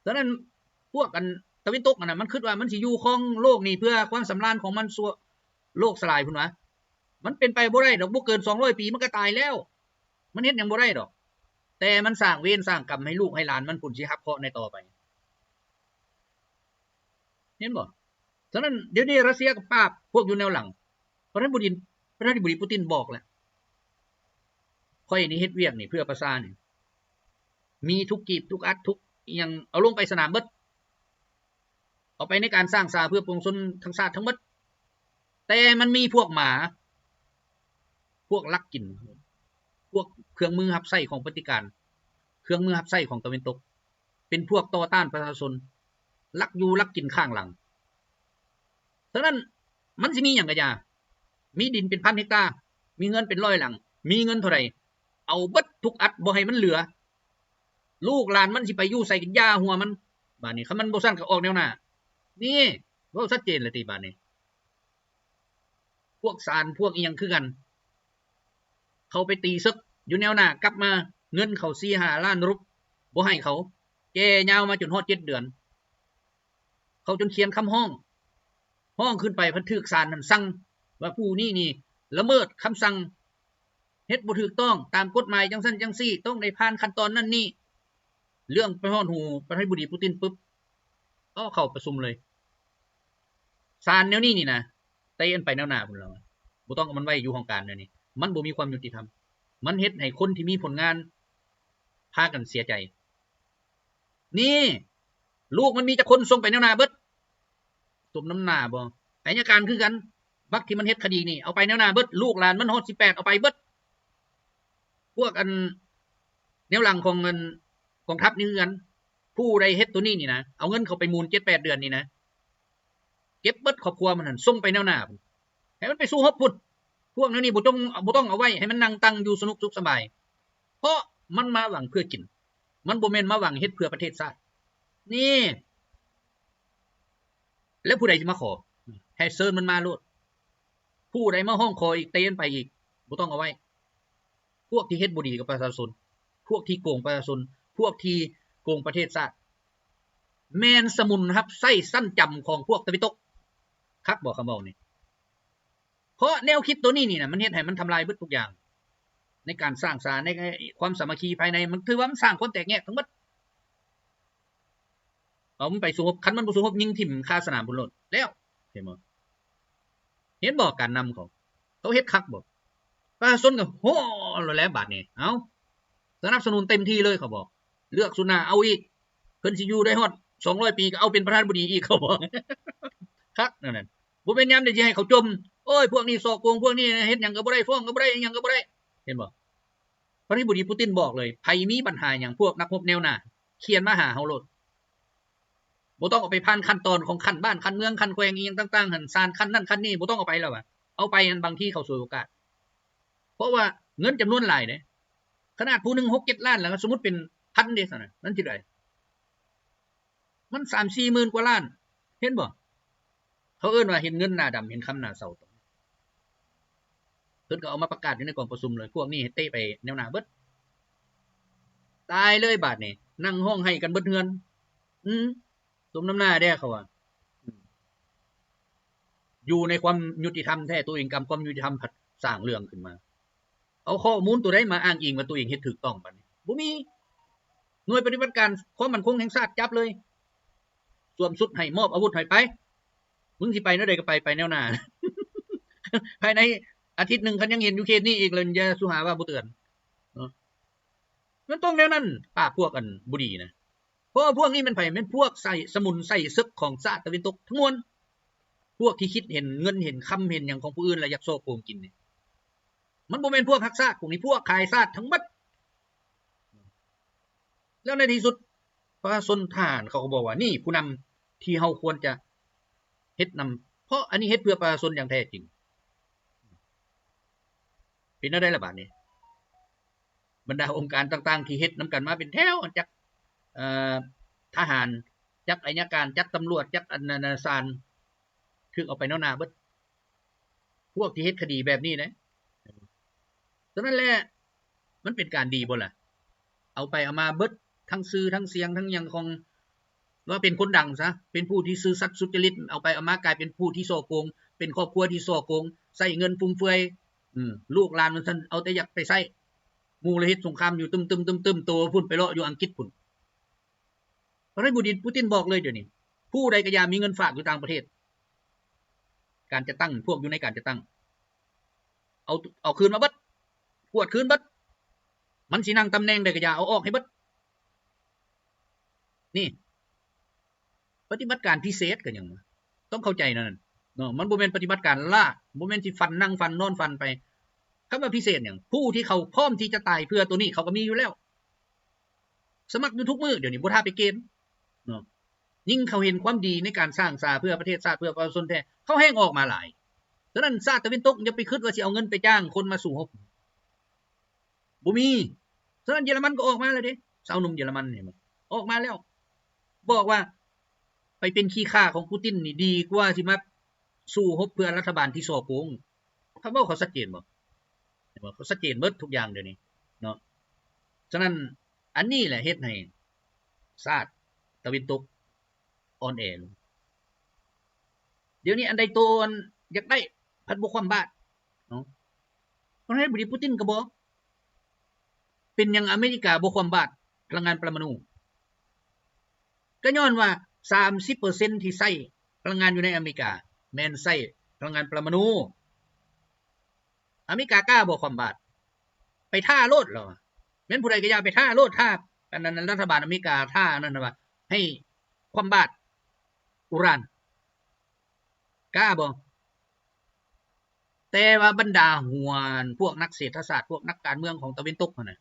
ສະນັ້ນພວກອັນຕາເວັນຕົກຫັ້ນນະ ມັນຄິດວ່າມັນຊິຢູ່ຄອງໂລກນີ້ເພື່ອຄວາມສຳລານຂອງມັນ, ຊົ່ວໂລກສະຫຼາຍພຸ້ນຫວາ. ມັນເປັນໄປບໍ່ໄດ້ດອກ, ບໍ່ເກີນສອງຮ້ອຍປີມັນກໍຕາຍແລ້ວ. ມັນເຮັດຫຍັງບໍ່ໄດ້ດອກ, ແຕ່ມັນສ້າງເວນສ້າງກຳໃຫ້ລູກໃຫ້ຫຼານມັນພຸ້ນ ຊິຮັບເຄາະໃນຕໍ່ໄປ. ເຫັນບໍ່? ສະນັ້ນດຽວນີ້ຣັດເຊຍກໍປາບພວກຢູ່ແນວຫຼັງ. ປະທານາທິບໍດີ ປະທານາທິບໍດີປູຕິນບອກແລ້ວ, ຂ້ອຍນີ້ເຮັດວຽກນີ້ເພື່ອປະຊານີ້, ມີທຸກກີບທຸກອັດທຸກອີ່ຫຍັງ ເອົາລົງໄປສະໜາມເບິດ, ເອົາໄປໃນການສ້າງສາເພື່ອປວງຊົນທັງຊາດທັງໝົດ. ແຕ່ມັນມີພວກໝາ, ພວກລັກກິນ, ພວກເຄື່ອງມືຮັບໃຊ້ຂອງປະຕິການ, ເຄື່ອງມືຮັບໃຊ້ຂອງຕາເວັນຕົກ, ເປັນພວກຕໍ່ຕ້ານປະຊາຊົນ, ລັກຢູ່ລັກກິນຂ້າງຫຼັງ. ສະນັ້ນມັນຊິມີຫຍັງກະຢ່າ, ມີດິນເປັນພັນເຮັກຕາ, ມີເຮືອນເປັນຮ້ອຍຫຼັງ, ມີເງິນເທົ່າໃດ ເອົາເບິດທຸກອັດ ບໍ່ໃຫ້ມັນເຫຼືອ. ລູກຫຼານມັນຊິໄປຢູ່ໃສກໍຢ່າຫົວມັນ. ບາດນີ້ຄັນມັນບໍ່ຊັ້ນກໍອອກແນວໜ້າ. ນີ້ເວົ້າຊັດເຈນແລ້ວຕິບາດນີ້. ພວກຊານພວກອີ່ຫຍັງຄືກັນ, ເຂົາໄປຕີເສິກຢູ່ແນວໜ້າ, ກັບມາເງິນເຂົາສີ່ຫ້າລ້ານຣູບ ບໍ່ໃຫ້ເຂົາ, ແກ່ຍາວມາຈົນຮອດເຈັດເດືອນ. ເຂົາຈົນຂຽນຄຳຮ້ອງ, ຮ້ອງຂຶ້ນໄປພັດຖືກສານຫັ້ນສັ່ງວ່າຜູ້ນີ້ນີ້ລະເມີດຄຳສັ່ງ, ເຮັດບໍ່ຖືກຕ້ອງຕາມກົດໝາຍ ຈັ່ງຊັ້ນຈັ່ງຊີ້, ຕ້ອງໄດ້ຜ່ານຂັ້ນຕອນນັ້ນນີ້. ເລື່ອງໄປຮອດຫູປະທານາທິບໍດີປູຕິນປຶບ, ເອົາເຂົ້າປະຊຸມເລີຍ. ສານແນວນີ້ນີ້ນະ ເຕະມັນໄປແນວໜ້າພຸ້ນແລ້ວ, ບໍ່ຕ້ອງເອົາມັນໄວ້ຢູ່ຫ້ອງການແນວນີ້. ມັນບໍ່ມີຄວາມຍຸຕິທຳ, ມັນເຮັດໃຫ້ຄົນທີ່ມີຜົນງານພາກັນເສຍໃຈ. ນີ້ ລູກມັນມີຈັກຄົນ ສົ່ງໄປແນວໜ້າເບິດ. ສົມນ້ຳໜ້າບໍ່? ໄອຍະການຄືກັນ, ບັກທີ່ມັນເຮັດຄະດີນີ້ ເອົາໄປແນວໜ້າເບິດ, ລູກຫຼານມັນຮອດສິບແປດ ເອົາໄປເບິດ. ພວກອັນແນວຫຼັງຂອງອັນກອງທັບນີ້ຄືກັນ, ຜູ້ໃດເຮັດໂຕນີ້ນີ້ນະ, ເອົາເງິນເຂົາໄປໝູນເຈັດແປດເດືອນນີ້ນະ, ເກັບເບິດຄອບຄົວມັນຫັ້ນ ສົ່ງໄປແນວໜ້າພຸ້ນ, ໃຫ້ມັນໄປສູ້ຮົບພຸ້ນ. ພວກແນວນີ້ບໍ່ຕ້ອງ ບໍ່ຕ້ອງເອົາໄວ້, ໃຫ້ມັນນັ່ງຕັງຢູ່ສະໜຸກສຸກສະບາຍ, ເພາະມັນມາຫວັງເພື່ອກິນ, ມັນບໍ່ແມ່ນມາຫວັງເຮັດເພື່ອປະເທດຊາດ. ນີ້ ແລ້ວຜູ້ໃດຊິມາຂໍ? ໃຫ້ເຊີນມັນມາໂລດ. ຜູ້ໃດມາຮ້ອງຂໍອີກ ເຕະມັນໄປອີກ, ບໍ່ຕ້ອງເອົາໄວ້. ພວກທີ່ເຮັດບໍ່ດີກັບປະຊາຊົນ, ພວກທີ່ໂກງປະຊາຊົນ, ພວກທີ່ໂກງປະເທດຊາດ, ແມ່ນສະໝຸນຮັບໃຊ້ຊັ້ນຈຳຂອງພວກຕາເວັນຕົກ. ຄັກບໍ່ຄຳເວົ້ານີ້? ເພາະແນວຄິດໂຕນີ້ນີ້ນະ ມັນເຮັດໃຫ້ມັນທຳລາຍເບິດທຸກຢ່າງ ໃນການສ້າງສາ ໃນຄວາມສາມັກຄີພາຍໃນ, ມັນຖືວ່າມັນສ້າງຄວາມແຕກແຍກທັງໝົດ. ເອົາມັນໄປສູ້ຮົບ, ຄັນມັນບໍ່ສູ້ຮົບ ຍິງຖິ້ມຄາສະໜາມພຸ້ນໂລດ ແລ້ວ. ເຫັນບໍ່? ເຫັນບໍ່? ການນຳເຂົາ ເຂົາເຮັດຄັກບໍ່? ປະຊາຊົນກໍໂຮ່ໂລດແຫຼະບາດນີ້. ເອົ້າ ສະໜັບສະໜູນເຕັມທີ່ເລີຍ ເຂົາບອກ, ເລືອກສຸດໜ້າເອົາອີກ. ເພິ່ນຊິຢູ່ໄດ້ຮອດສອງຮ້ອຍປີ ກໍເອົາເປັນປະທານາທິບໍດີອີກ ເຂົາບອກ. ຄັກແນວນັ້ນ. ບໍ່ແມ່ນຍາມໃດຊິໃຫ້ເຂົາຈົ່ມ, ໂອ້ຍ ພວກນີ້ສໍ້ໂກງ, ພວກນີ້ເຮັດຫຍັງກໍບໍ່ໄດ້, ຟ້ອງກໍບໍ່ໄດ້, ຫຍັງກໍບໍ່ໄດ້. ເຫັນບໍ່? ປະທານາທິບໍດີປູຕິນບອກເລີຍ, ໃຜມີບັນຫາຫຍັງ ພວກນັກຮົບແນວໜ້າ ຂຽນມາຫາເຮົາໂລດ. ບໍ່ຕ້ອງເອົາໄປຜ່ານຂັ້ນຕອນຂອງຂັ້ນບ້ານ, ຂັ້ນເມືອງ, ຂັ້ນແຂວງ ອີ່ຫຍັງຕ່າງໆຫັ້ນ, ສານຂັ້ນນັ້ນຂັ້ນນີ້, ບໍ່ຕ້ອງເອົາໄປແລ້ວວ່າ. ເອົາໄປຫັ້ນ ບາງທີເຂົາສວຍໂອກາດ. ເພາະວ່າເງິນຈຳນວນຫຼາຍເດ້. ຂະໜາດຜູ້ໜຶ່ງຫົກເຈັດລ້ານ ແລ້ວ ສົມມຸດເປັນພັນເດ້ຊັ້ນນະ, ມັນຊິໄດ້ ມັນສາມສີ່ໝື່ນກວ່າລ້ານ. ເຫັນບໍ່? ເຂົາເອີ້ນວ່າເຫັນເງິນໜ້າດຳ, ເຫັນຄຳໜ້າເຊົາ. ເພິ່ນກໍເອົາມາປະກາດຢູ່ໃນກອງປະຊຸມເລີຍ, ພວກນີ້ໃຫ້ເຕະໄປແນວໜ້າເບິດ. ຕາຍເລີຍບາດນີ້, ນັ່ງຮ້ອງໄຫ້ກັນເບິດເຮືອນ. ອືມ ສົມນ້ຳໜ້າແດ່ ເຂົາວ່າ. ອືມ ຢູ່ໃນຄວາມຍຸຕິທຳແທ້ ໂຕເອງກຳຄວາມຍຸຕິທຳ ພັດສ້າງເລື່ອງຂຶ້ນມາ. ເອົາຂໍ້ມູນໂຕໃດມາອ້າງອີງວ່າໂຕເອງເຮັດຖືກຕ້ອງ? ບັດນີ້ບໍ່ມີ. ໜ່ວຍປະຕິບັດການຄວາມໝັ້ນຄົງແຫ່ງຊາດ ຈັບເລີຍ, ສວມຊຸດໃຫ້, ມອບອາວຸດໃຫ້ໄປ. ມຶງຊິໄປແນວໃດກໍໄປ, ໄປແນວໜ້າ. ພາຍໃນອາທິດໜຶ່ງ ຄັນຍັງເຫັນຢູ່ເຂດນີ້ອີກ ແລ້ວຢ່າສູ່ຫາວ່າບໍ່ເຕືອນເນາະ. ມັນຕ້ອງແນວນັ້ນ, ປາບພວກອັນບໍ່ດີນະ. ເພາະວ່າພວກນີ້ແມ່ນໃຜ? ແມ່ນພວກໃສ່ສະໝຸນໃສ່ເສິກຂອງຊາດຕາເວັນຕົກທັງມວນ. ພວກທີ່ຄິດເຫັນເງິນເຫັນຄຳເຫັນຫຍັງຂອງຜູ້ອື່ນ ແລ້ວຢາກສໍ້ໂກງກິນນີ້. ມັນບໍ່ແມ່ນພວກຮັກຊາດ, ພວກນີ້ພວກຂາຍຊາດທັງໝົດ. ແລ້ວໃນທີ່ສຸດ ປະຊາຊົນ ທະຫານເຂົາກໍບອກວ່າ ນີ້ຜູ້ນຳທີ່ເຮົາຄວນຈະເຮັດນຳ, ເພາະອັນນີ້ເຮັດເພື່ອປະຊາຊົນຢ່າງແທ້ຈິງ. ເປັນແນວໃດລະບາດນີ້? ບັນດາອົງການຕ່າງໆທີ່ເຮັດນຳກັນມາເປັນແຖວ, ຈັກ ເອີ ທະຫານ, ຈັກໄອຍະການ, ຈັກຕຳຫຼວດ, ຈັກອັນນັ້ນ ສານ, ຖືກເອົາໄປແນວໜ້າເບິດ. ພວກທີ່ເຮັດຄະດີແບບນີ້ເດ້. ສະນັ້ນແຫຼະ ມັນເປັນການດີບໍ່ລະ? ເອົາໄປເອົາມາເບິດ, ທັງຊື່ ທັງສຽງ ທັງຫຍັງຂອງ ວ່າເປັນຄົນດັງຊະ, ເປັນຜູ້ທີ່ຊື່ສັດສຸດຈະລິດ, ເອົາໄປເອົາມາກາຍເປັນຜູ້ທີ່ສໍ້ໂກງ, ເປັນຄອບຄົວທີ່ສໍ້ໂກງ, ໃຊ້ເງິນຟຸມເຟືອຍ. ອືມ ລູກຫຼານມັນຊັ້ນ ເອົາແຕ່ຢາກໄປໃຊ້. ໝູ່ລະເຮັດສົງຄາມຢູ່ຕຶມໆໆໆ ໂຕພຸ້ນ ໄປເລາະຢູ່ອັງກິດພຸ້ນ. ປະທານາທິບໍດີປູຕິນບອກເລີຍດຽວນີ້, ຜູ້ໃດກໍຢ່າມີເງິນຝາກຢູ່ຕ່າງປະເທດ. ການຈັດຕັ້ງ, ພວກຢູ່ໃນການຈັດຕັ້ງ ເອົາ ເອົາຄືນມາເບິດ, ກວດຄືນເບິດ. ມັນຊິນັ່ງຕຳແໜ່ງໃດກໍຢ່າ, ເອົາອອກໃຫ້ເບິດ. ນີ້ ປະຕິບັດການພິເສດກໍຫຍັງ, ຕ້ອງເຂົ້າໃຈແນວນັ້ນເນາະ. ມັນບໍ່ແມ່ນປະຕິບັດການລາດ, ບໍ່ແມ່ນຊິຝັນ, ນັ່ງຝັນ, ນອນຝັນໄປ. ຄຳວ່າພິເສດຫຍັງ? ຜູ້ທີ່ເຂົາພ້ອມທີ່ຈະຕາຍເພື່ອໂຕນີ້ ເຂົາກໍມີຢູ່ແລ້ວ. ສະໝັກຢູ່ທຸກມື້ດຽວນີ້, ບໍ່ຖ້າໄປເກນເນາະ. ຍິ່ງເຂົາເຫັນຄວາມດີໃນການສ້າງສາເພື່ອປະເທດຊາດ, ເພື່ອປະຊາຊົນແທ້, ເຂົາແຮ່ງອອກມາຫຼາຍ. ສະນັ້ນ ຊາດຕາເວັນຕົກຢ່າໄປຄິດວ່າຊິເອົາເງິນໄປຈ້າງຄົນມາສູ້ຮົບ. ບໍ່ມີ. ສະນັ້ນເຢຍລະມັນກໍອອກມາແລ້ວເດ້, ຊາວໜຸ່ມເຢຍລະມັນນີ້ອອກມາແລ້ວ, ບອກວ່າໄປເປັນຂີ້ຂ້າຂອງປູຕິນນີ້ ດີກວ່າຊິມາສູ້ຮົບເພື່ອລັດຖະບານທີ່ສໍ້ໂກງ. ເຂົາເວົ້າ ເຂົາຊັດເຈນບໍ່? ເຫັນບໍ່? ເຂົາຊັດເຈນເບິດທຸກຢ່າງດຽວນີ້ເນາະ. ສະນັ້ນ ອັນນີ້ແຫຼະເຮັດໃຫ້ຊາດຕາເວັນຕົກອ່ອນແອລົງ. ດຽວນີ້ອັນໃດໂຕອັນຢາກໄດ້ ພັດບໍ່ຄວ່ຳບາດເນາະ. ປະທານາທິບໍດີປູຕິນກໍບອກ, ເປັນຫຍັງອາເມລິກາບໍ່ຄວ່ຳບາດພະລັງງານປະມະນູ? ກໍຍ້ອນວ່າສາມສິບເປີເຊັນທີ່ໃຊ້ພະລັງງານຢູ່ໃນອາເມລິກາ ແມ່ນໃຊ້ພະລັງງານປະມະນູ. ອາເມລິກາກ້າບໍ່ຄວ່ຳບາດ? ໄປທ້າໂລດ ລາວວ່າ. ແມ່ນຜູ້ໃດກໍຢ່າໄປທ້າໂລດ, ທ້າ ອັນນັ້ນ ລັດຖະບານອາເມລິກາ ທ້າອັນນັ້ນວ່າໃຫ້ຄວ່ຳບາດອຸຣານ. ກ້າບໍ່? ແຕ່ວ່າບັນດາຫົວ ພວກນັກເສດຖະສາດ, ພວກນັກການເມືອງຂອງຕາເວັນຕົກຫັ້ນນະ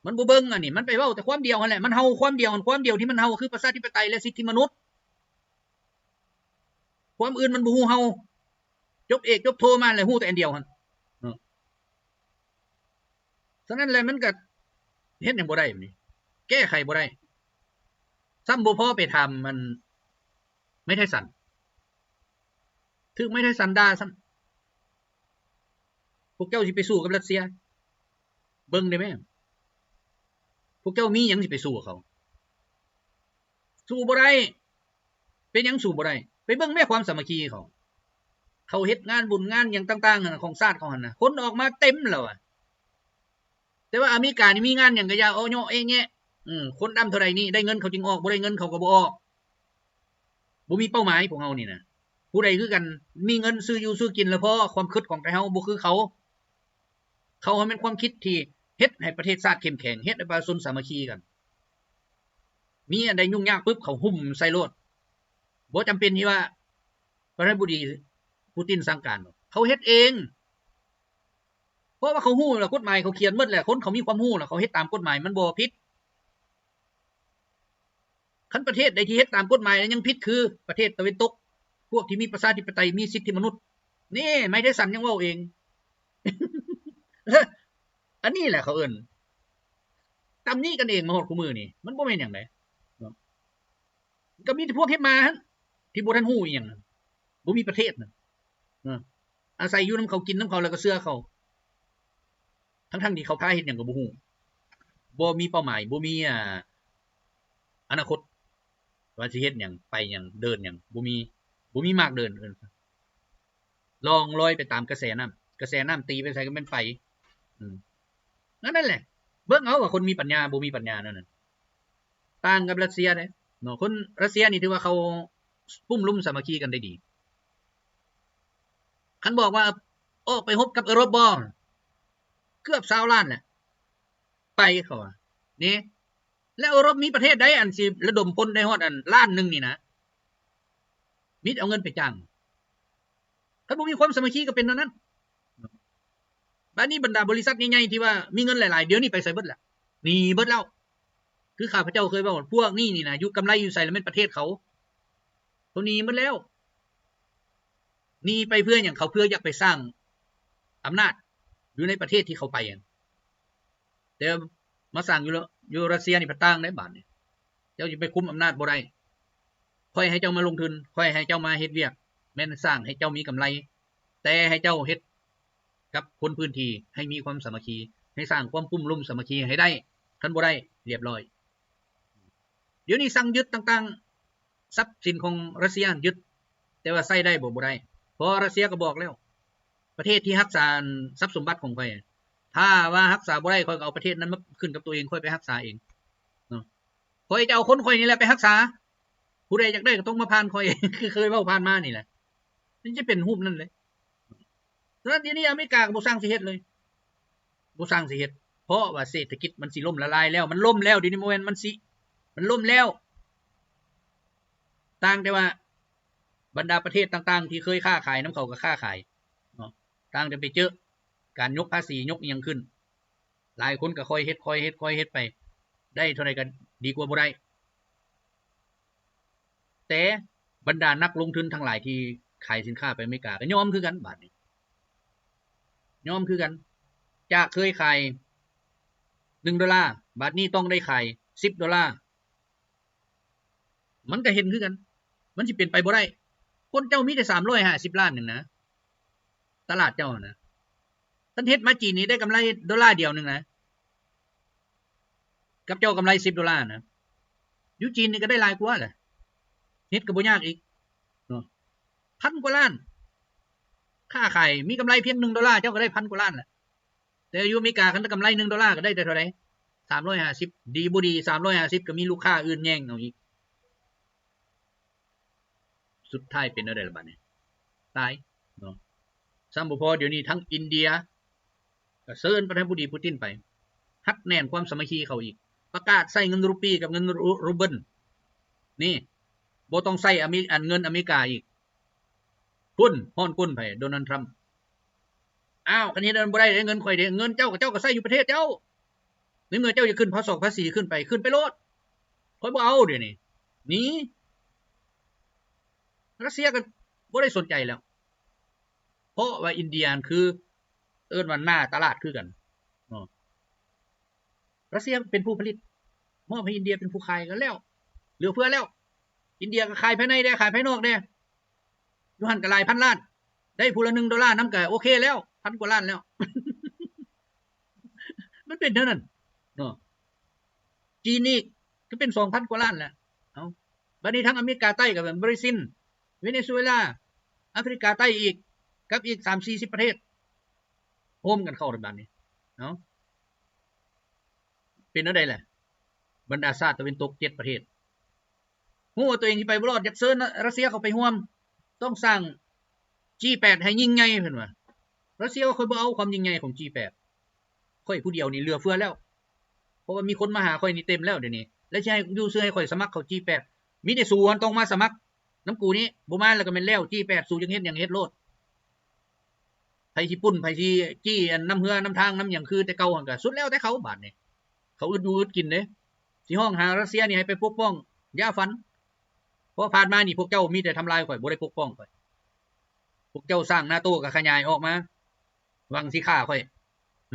ມັນບໍ່ເບິ່ງອັນນີ້, ມັນໄປເວົ້າແຕ່ຄວາມດຽວຫັ້ນແຫຼະ. ມັນເຫົ່າຄວາມດຽວ, ຄວາມດຽວທີ່ມັນເຫົ່າຄືປະຊາທິປະໄຕ ແລະ ສິດທິມະນຸດ. ຄວາມອື່ນມັນບໍ່ຮູ້ເຫົ່າ. ຈົບເອກຈົບໂທມາແລ້ວ ຮູ້ແຕ່ອັນດຽວຫັ້ນເນາະ. ສະນັ້ນແຫຼະ ມັນກໍເຮັດຫຍັງບໍ່ໄດ້ບາດນີ້, ແກ້ໄຂບໍ່ໄດ້. ຊ້ຳບໍ່ພໍໄປຖາມອັນ ໄມໄທສັນ, ຖືກໄມໄທສັນດ່າຊ້ຳ. ພວກເຈົ້າຊິໄປສູ້ກັບຣັດເຊຍ? ເບິ່ງໄດ້ແມ? ພວກເຈົ້າມີຫຍັງຊິໄປສູ້ກັບເຂົາ? ສູ້ບໍ່ໄດ້. ເປັນຫຍັງສູ້ບໍ່ໄດ້? ໄປເບິ່ງແມ ຄວາມສາມັກຄີເຂົາ. ເຂົາເຮັດງານບຸນງານຫຍັງຕ່າງໆຫັ້ນນະ ຂອງຊາດເຂົາຫັ້ນນະ, ຄົນອອກມາເຕັມແລ້ວອະ. ແຕ່ວ່າອາເມລິການີ້ມີງານຫຍັງກໍຢ່າເອາະເຍາະແອະແຍະ. ເອີ ຄົນດຳເທົ່າໃດນີ້ ໄດ້ເງິນເຂົາຈຶ່ງອອກ, ບໍ່ໄດ້ເງິນເຂົາກໍບໍ່ອອກ. ບໍ່ມີເປົ້າໝາຍພວກເຮົານີ້ນະ. ຜູ້ໃດຄືກັນ ມີເງິນຊື້ຢູ່ຊື້ກິນແລ້ວພໍ, ຄວາມຄິດຂອງໄທເຮົາບໍ່ຄືເຂົາ. ເຂົາຫັ້ນແມ່ນຄວາມຄິດທີ່ເຮັດໃຫ້ປະເທດຊາດເຂັ້ມແຂງ, ເຮັດໃຫ້ປະຊາຊົນສາມັກຄີກັນ. ມີອັນໃດຫຍຸ້ງຍາກປຶບ ເຂົາຫຸ້ມໃສ່ໂລດ. ບໍ່ຈຳເປັນທີ່ວ່າປະທານາທິບໍດີປູຕິນສັ່ງການດອກ, ເຂົາເຮັດເອງ. ເພາະວ່າເຂົາຮູ້ແລ້ວ, ກົດໝາຍເຂົາຂຽນໝົດແລ້ວ, ຄົນເຂົາມີຄວາມຮູ້ແລ້ວ, ເຂົາເຮັດຕາມກົດໝາຍ, ມັນບໍ່ຜິດ. ຄັນປະເທດໃດທີ່ເຮັດຕາມກົດໝາຍແລ້ວຍັງຜິດ ຄືປະເທດຕາເວັນຕົກ, ພວກທີ່ມີປະຊາທິປະໄຕ, ມີສິດທິມະນຸດ. ນີ້ ໄມໄທສັນຍັງເວົ້າເອງ. ອັນນີ້ແຫຼະເຂົາເອີ້ນຕຳໜິກັນເອງມາຮອດຄູ່ມື້ນີ້, ມັນບໍ່ແມ່ນຫຍັງໃດເນາະ. ກໍມີແຕ່ພວກເຮັດມາຫັ້ນ ທີ່ບໍ່ທັນຮູ້ອີ່ຫຍັງ, ບໍ່ມີປະເທດນະ. ເອີ ອາໄສຢູ່ນຳເຂົາ, ກິນນຳເຂົາ ແລ້ວກໍເຊື່ອເຂົາ, ທັງໆທີ່ເຂົາພາເຮັດຫຍັງກໍບໍ່ຮູ້, ບໍ່ມີເປົ້າໝາຍ, ບໍ່ມີ ອ່າ ອະນາຄົດ ວ່າຊິເຮັດຫຍັງ, ໄປຫຍັງ, ເດີນຫຍັງ, ບໍ່ມີ, ບໍ່ມີໝາກເດີນ. ລ່ອງລອຍໄປຕາມກະແສນ້ຳ ກະແສນ້ຳຕີໄປໃສກໍແມ່ນໄປ. ອືມ ນັ້ນແຫຼະ ເບິ່ງເອົາວ່າຄົນມີປັນຍາບໍ່ມີປັນຍານັ້ນນະ ຕ່າງກັບຣັດເຊຍເດ້ເນາະ. ຄົນຣັດເຊຍນີ້ຖືວ່າເຂົາປຸ້ມລຸມສາມັກຄີກັນໄດ້ດີ. ຄັນບອກວ່າອອກໄປຮົບກັບເອີຣົບບໍ່ ເກືອບຊາວລ້ານແຫຼະ ໄປເຂົາວ່ານີ້. ແລ້ວເອີຣົບມີປະເທດໃດອັນຊິລະດົມພົນໄດ້ຮອດອັນລ້ານໜຶ່ງນີ້ນະ ມີແຕ່ເອົາເງິນໄປຈ້າງ. ຄັນບໍ່ມີຄວາມສາມັກຄີກໍເປັນແນວນັ້ນ. ບາດນີ້ບັນດາບໍລິສັດໃຫຍ່ໆທີ່ວ່າມີເງິນຫຼາຍໆ ດຽວນີ້ໄປໃສເບິດລະ? ໜີເບິດແລ້ວ. ຄືຂ້າພະເຈົ້າເຄີຍເວົ້າ ພວກນີ້ນີ້ນະ ຢູ່ກຳໄລຢູ່ໃສລະແມ່ນປະເທດເຂົາ. ເຂົາໜີເບິດແລ້ວ. ໜີໄປເພື່ອຫຍັງ? ເຂົາເພື່ອຢາກໄປສ້າງອຳນາດຢູ່ໃນປະເທດທີ່ເຂົາໄປ. ແຕ່ມາສ້າງຢູ່ ຢູ່ຣັດເຊຍນີ້ພັດຕ່າງເດ້ບາດນີ້. ເຈົ້າຊິໄປຄຸມອຳນາດບໍ່ໄດ້. ຂ້ອຍໃຫ້ເຈົ້າມາລົງທຶນ, ຂ້ອຍໃຫ້ເຈົ້າມາເຮັດວຽກ, ແມ່ນສ້າງໃຫ້ເຈົ້າມີກຳໄລ, ແຕ່ໃຫ້ເຈົ້າເຮັດກັບຄົນພື້ນທີ່ໃຫ້ມີຄວາມສາມັກຄີ, ໃຫ້ສ້າງຄວາມປຸ້ມລຸມສາມັກຄີໃຫ້ໄດ້. ຄັນບໍ່ໄດ້, ລຽບລ້ອຍ. ດຽວນີ້ສັ່ງຍຶດຕ່າງໆ ຊັບສິນຂອງຣັດເຊຍຫັ້ນຍຶດ, ແຕ່ວ່າໃຊ້ໄດ້ບໍ່? ບໍ່ໄດ້. ເພາະວ່າຣັດເຊຍກໍບອກແລ້ວ, ປະເທດທີ່ຮັກສາ ອັນ ຊັບສົມບັດຂອງຂ້ອຍ, ຖ້າວ່າຮັກສາບໍ່ໄດ້, ຂ້ອຍກໍເອົາປະເທດນັ້ນມາຂຶ້ນກັບຕົວເອງ, ຂ້ອຍໄປຮັກສາເອງເນາະ. ຂ້ອຍຈະເອົາຄົນຂ້ອຍນີ້ແຫຼະໄປຮັກສາ, ຜູ້ໃດຢາກໄດ້ກໍຕ້ອງມາຜ່ານຂ້ອຍ, ຄືເຄີຍເວົ້າຜ່ານມານີ້ແຫຼະ. ມັນຈະເປັນຮູບນັ້ນເລີຍ. ສະນັ້ນ ດຽວນີ້ອາເມລິກາກໍບໍ່ຊ່າງຊິເຮັດເລີຍ, ບໍ່ຊ່າງຊິເຮັດ, ເພາະວ່າເສດຖະກິດມັນຊິລົ້ມລະລາຍແລ້ວ, ມັນລົ້ມແລ້ວ, ດຽວນີ້ບໍ່ແມ່ນມັນຊິ, ມັນລົ້ມແລ້ວ. ຕ່າງແຕ່ວ່າບັນດາປະເທດຕ່າງໆທີ່ເຄີຍຄ້າຂາຍນຳເຂົາກໍຄ້າຂາຍເນາະ, ຕ່າງແຕ່ໄປເຈີການຍົກພາສີ ຍົກອີ່ຫຍັງຂຶ້ນ, ຫຼາຍຄົນກໍຄ່ອຍເຮັດ, ຄ່ອຍເຮັດ, ຄ່ອຍເຮັດໄປ, ໄດ້ເທົ່າໃດກໍດີກວ່າບໍ່ໄດ້. ແຕ່ບັນດານັກລົງທຶນທັງຫຼາຍທີ່ຂາຍສິນຄ້າໄປອາເມລິກາກໍຍອມຄືກັນ, ບາດນີ້ຍອມຄືກັນ. ຈາກເຄີຍຂາຍໜຶ່ງໂດລາ, ບາດນີ້ຕ້ອງໄດ້ຂາຍສິບໂດລາ. ມັນກໍເຫັນຄືກັນ, ມັນຊິເປັນໄປບໍ່ໄດ້. ຄົນເຈົ້າມີແຕ່ສາມຮ້ອຍຫ້າສິບລ້ານໜຶ່ງນະ, ຕະຫຼາດເຈົ້ານະ. ຄັນເຮັດມາຈີນນີ້ໄດ້ກຳໄລໂດລາດຽວໜຶ່ງນະ, ກັບເຈົ້າກຳໄລສິບໂດລານະ, ຢູ່ຈີນນີ້ກໍໄດ້ຫຼາຍກວ່າແຫຼະ, ເຮັດກໍບໍ່ຍາກອີກເນາະ. ພັນກວ່າລ້ານ, ຄ້າຂາຍມີກຳໄລພຽງໜຶ່ງໂດລາ, ເຈົ້າກໍໄດ້ພັນກວ່າລ້ານແຫຼະ. ແຕ່ຢູ່ອາເມລິກາ ຄັນກຳໄລໜຶ່ງໂດລາ ກໍໄດ້ແຕ່ເທົ່າໃດ? ສາມຮ້ອຍຫ້າສິບ. ດີບໍ່ດີ ສາມຮ້ອຍຫ້າສິບ ກໍມີລູກຄ້າອື່ນແຍ່ງເອົາອີກ. ສຸດທ້າຍເປັນແນວໃດລະບາດນີ້? ຕາຍເນາະ. ຊ້ຳບໍ່ພໍ ດຽວນີ້ທັງອິນເດຍກໍເຊີນປະທານາທິບໍດີປູຕິນໄປ ຮັດແໜ້ນຄວາມສາມັກຄີເຂົາອີກ, ປະກາດໃຊ້ເງິນຣູປີກັບເງິນຣູ ຣູເບິນ. ນີ້ ບໍ່ຕ້ອງໃຊ້ອາເມ ອັນ ເງິນອາເມລິກາອີກ. ພຸ້ນ ຮ້ອນກົ້ນໃຜ? ໂດນັລ ທຣຳ. ອ້າວ ຄັນເຮັດອັນນັ້ນບໍ່ໄດ້ເດ້ ເງິນຂ້ອຍເດ້ ເງິນເຈົ້າ ເຈົ້າກໍໃຊ້ຢູ່ປະເທດເຈົ້າ. ໃນເມື່ອເຈົ້າຢາກຂຶ້ນພາສີ ພາສີຂຶ້ນໄປ ຂຶ້ນໄປໂລດ. ຂ້ອຍບໍ່ເອົາດຽວນີ້ ໜີ. ຣັດເຊຍກໍບໍ່ໄດ້ສົນໃຈແລ້ວ ເພາະວ່າອິນເດຍນັ້ນຄື ເອີ້ນວ່າໜ້າຕະຫຼາດຄືກັນເນາະ. ຣັດເຊຍເປັນຜູ້ຜະລິດ ມອບໃຫ້ອິນເດຍເປັນຜູ້ຂາຍ ກໍແລ້ວ ເຫຼືອເຟືອແລ້ວ. ອິນເດຍກໍຂາຍພາຍໃນແດ່ ຂາຍພາຍນອກແດ່ ຢູ່ຫັ້ນກໍຫຼາຍພັນລ້ານ ໄດ້ຜູ້ລະໜຶ່ງໂດລານຳກໍໂອເຄແລ້ວ ພັນກວ່າລ້ານແລ້ວ. ມັນເປັນແນວນັ້ນເນາະ. ຈີນນີ້ກໍເປັນສອງພັນກວ່າລ້ານແລ້ວ. ເອົາ ບັດນີ້ທາງອາເມລິກາໃຕ້ກໍເປັນບຣາຊິນ ເວເນຊູເອລາ ອາຟຣິກາໃຕ້ອີກ ກັບອີກສາມສີ່ສິບປະເທດ ໂຮມກັນເຂົ້າໃນບາດນີ້. ເອົາ ເປັນແນວໃດແຫຼະ? ບັນດາຊາດຕາເວັນຕົກເຈັດປະເທດ ຮູ້ວ່າຕົວເອງຊິໄປບໍ່ລອດ ຢາກເຊີນຣັດເຊຍເຂົ້າໄປຮ່ວມ ຕ້ອງສ້າງຈີແປດໃຫ້ຍິ່ງໃຫຍ່ ເພິ່ນວ່າ. ຣັດເຊຍວ່າ ຂ້ອຍບໍ່ເອົາຄວາມຍິ່ງໃຫຍ່ຂອງຈີແປດ ຂ້ອຍຜູ້ດຽວນີ້ເຫຼືອເຟືອແລ້ວ ເພາະວ່າມີຄົນມາຫາຂ້ອຍນີ້ເຕັມແລ້ວດຽວນີ້ ແລ້ວຊິໃຫ້ ຢູ່ຊື່ໃຫ້ຂ້ອຍສະໝັກເຂົ້າຈີແປດ ມີແຕ່ສູຫັ້ນຕ້ອງມາສະໝັກນຳກູນີ້ ບໍ່ມາແລ້ວກໍແມ່ນແລ້ວ ຈີແປດ ສູຢາກເຮັດຫຍັງເຮັດໂລດ. ໃຜຊິປຸ້ນ ໃຜຊິຈີ້ອັນນຳເຮືອນຳທາງນຳຫຍັງຄືແຕ່ເກົ່າຫັ້ນ ກໍສຸດແລ້ວແຕ່ເຂົາບາດນີ້. ເຂົາອຶດຢູ່ອຶດກິນເດ້ ຊິຮ້ອງຫາຣັດເຊຍນີ້ໃຫ້ໄປປົກປ້ອງ ຢ່າຝັນ. ເພາະຜ່ານມານີ້ພວກເຈົ້າມີແຕ່ທຳລາຍຂ້ອຍ ບໍ່ໄດ້ປົກປ້ອງຂ້ອຍ. ພວກເຈົ້າສ້າງນາໂຕກໍຂະຫຍາຍອອກມາ ຫວັງຊິຂ້າຂ້ອຍ.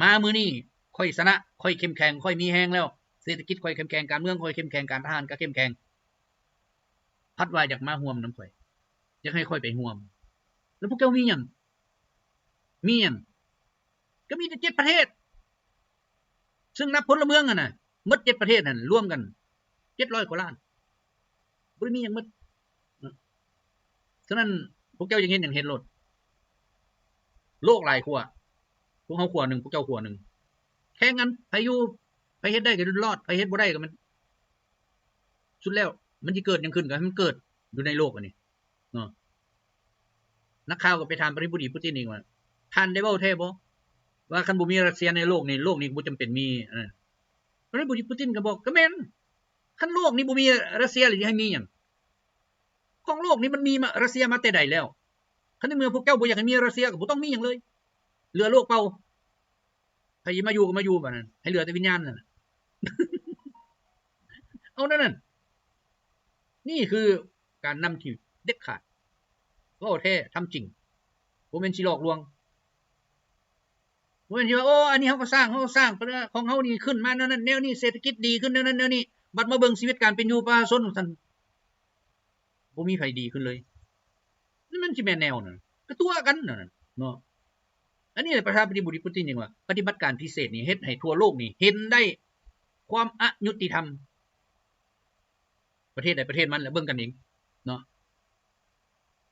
ມາມື້ນີ້ຂ້ອຍຊະນະ ຂ້ອຍເຂັ້ມແຂງ ຂ້ອຍມີແຮງແລ້ວ ເສດຖະກິດຂ້ອຍເຂັ້ມແຂງ ການເມືອງຂ້ອຍເຂັ້ມແຂງ ການທະຫານກໍເຂັ້ມແຂງ. ພັດວ່າຢາກມາຮ່ວມນຳຂ້ອຍ ຢາກໃຫ້ຂ້ອຍໄປຮ່ວມ ແລ້ວພວກເຈົ້າມີຫຍັງ? ມີຫຍັງ? ກໍມີແຕ່ເຈັດປະເທດ ຊຶ່ງນັບພົນລະເມືອງຫັ້ນນະ ໝົດເຈັດປະເທດຫັ້ນລວມກັນເຈັດຮ້ອຍກວ່າລ້ານ ບໍ່ໄດ້ມີຫຍັງໝົດ. ສະນັ້ນ ພວກເຈົ້າຢາກເຮັດຫຍັງເຮັດໂລດ. ໂລກຫຼາຍຂົ້ວ ພວກເຮົາຂົ້ວໜຶ່ງ ພວກເຈົ້າຂົ້ວໜຶ່ງ ແຂ່ງກັນ ໃຜຢູ່ ໃຜເຮັດໄດ້ກໍລອດ ໃຜເຮັດບໍ່ໄດ້ກໍມັນ ສຸດແລ້ວມັນຊິເກີດຫຍັງຂຶ້ນກໍໃຫ້ມັນເກີດຢູ່ໃນໂລກອັນນີ້ເນາະ. ນັກຂ່າວກໍໄປຖາມປະທານາທິບໍດີປູຕິນອີກວ່າ ທ່ານໄດ້ເວົ້າແທ້ບໍ່ ວ່າຄັນບໍ່ມີຣັດເຊຍໃນໂລກນີ້ ໂລກນີ້ບໍ່ຈຳເປັນມີ ເອີ ປະທານາທິບໍດີປູຕິນກໍບອກ ກໍແມ່ນ ຄັນໂລກນີ້ບໍ່ມີຣັດເຊຍແລ້ວຊິໃຫ້ມີຫຍັງ? ຂອງໂລກນີ້ມັນມີມາ ຣັດເຊຍມາແຕ່ໃດແລ້ວ. ຄັນໃນເມື່ອພວກເຈົ້າບໍ່ຢາກໃຫ້ມີຣັດເຊຍ ກໍບໍ່ຕ້ອງມີຫຍັງເລີຍ ເຫຼືອໂລກເປົ່າ. ໃຜຊິມາຢູ່ກໍມາຢູ່ບາດນັ້ນ ໃຫ້ເຫຼືອແຕ່ວິນຍານນັ້ນ ເອົາແນວນັ້ນ. ນີ້ຄືການນຳທີ່ເດັດຂາດ ເວົ້າແທ້ທຳຈິງ ບໍ່ແມ່ນຊິຫຼອກລວງ. ບໍ່ແມ່ນຊິວ່າ ໂອ້ ອັນນີ້ເຮົາກໍສ້າງ ເຮົາສ້າງ ຂອງເຮົານີ້ຂຶ້ນມາແນວນັ້ນແນວນີ້ ເສດຖະກິດດີຂຶ້ນແນວນັ້ນແນວນີ້ ບັດມາເບິ່ງຊີວິດການເປັນຢູ່ປະຊາຊົນຊັ້ນ ບໍ່ມີໃຜດີຂຶ້ນເລີຍ. ນັ້ນມັນຊິແມ່ນແນວນັ້ນ ກະຕົວະກັນນັ້ນເນາະ. ອັນນີ້ແຫຼະ ປະທານາທິບໍດີປູຕິນຍັງວ່າ ປະຕິບັດການພິເສດນີ້ເຮັດໃຫ້ທົ່ວໂລກນີ້ເຫັນໄດ້ຄວາມອະຍຸຕິທຳ ປະເທດໃດປະເທດມັນ ແລ້ວເບິ່ງກັນເອງເນາະ.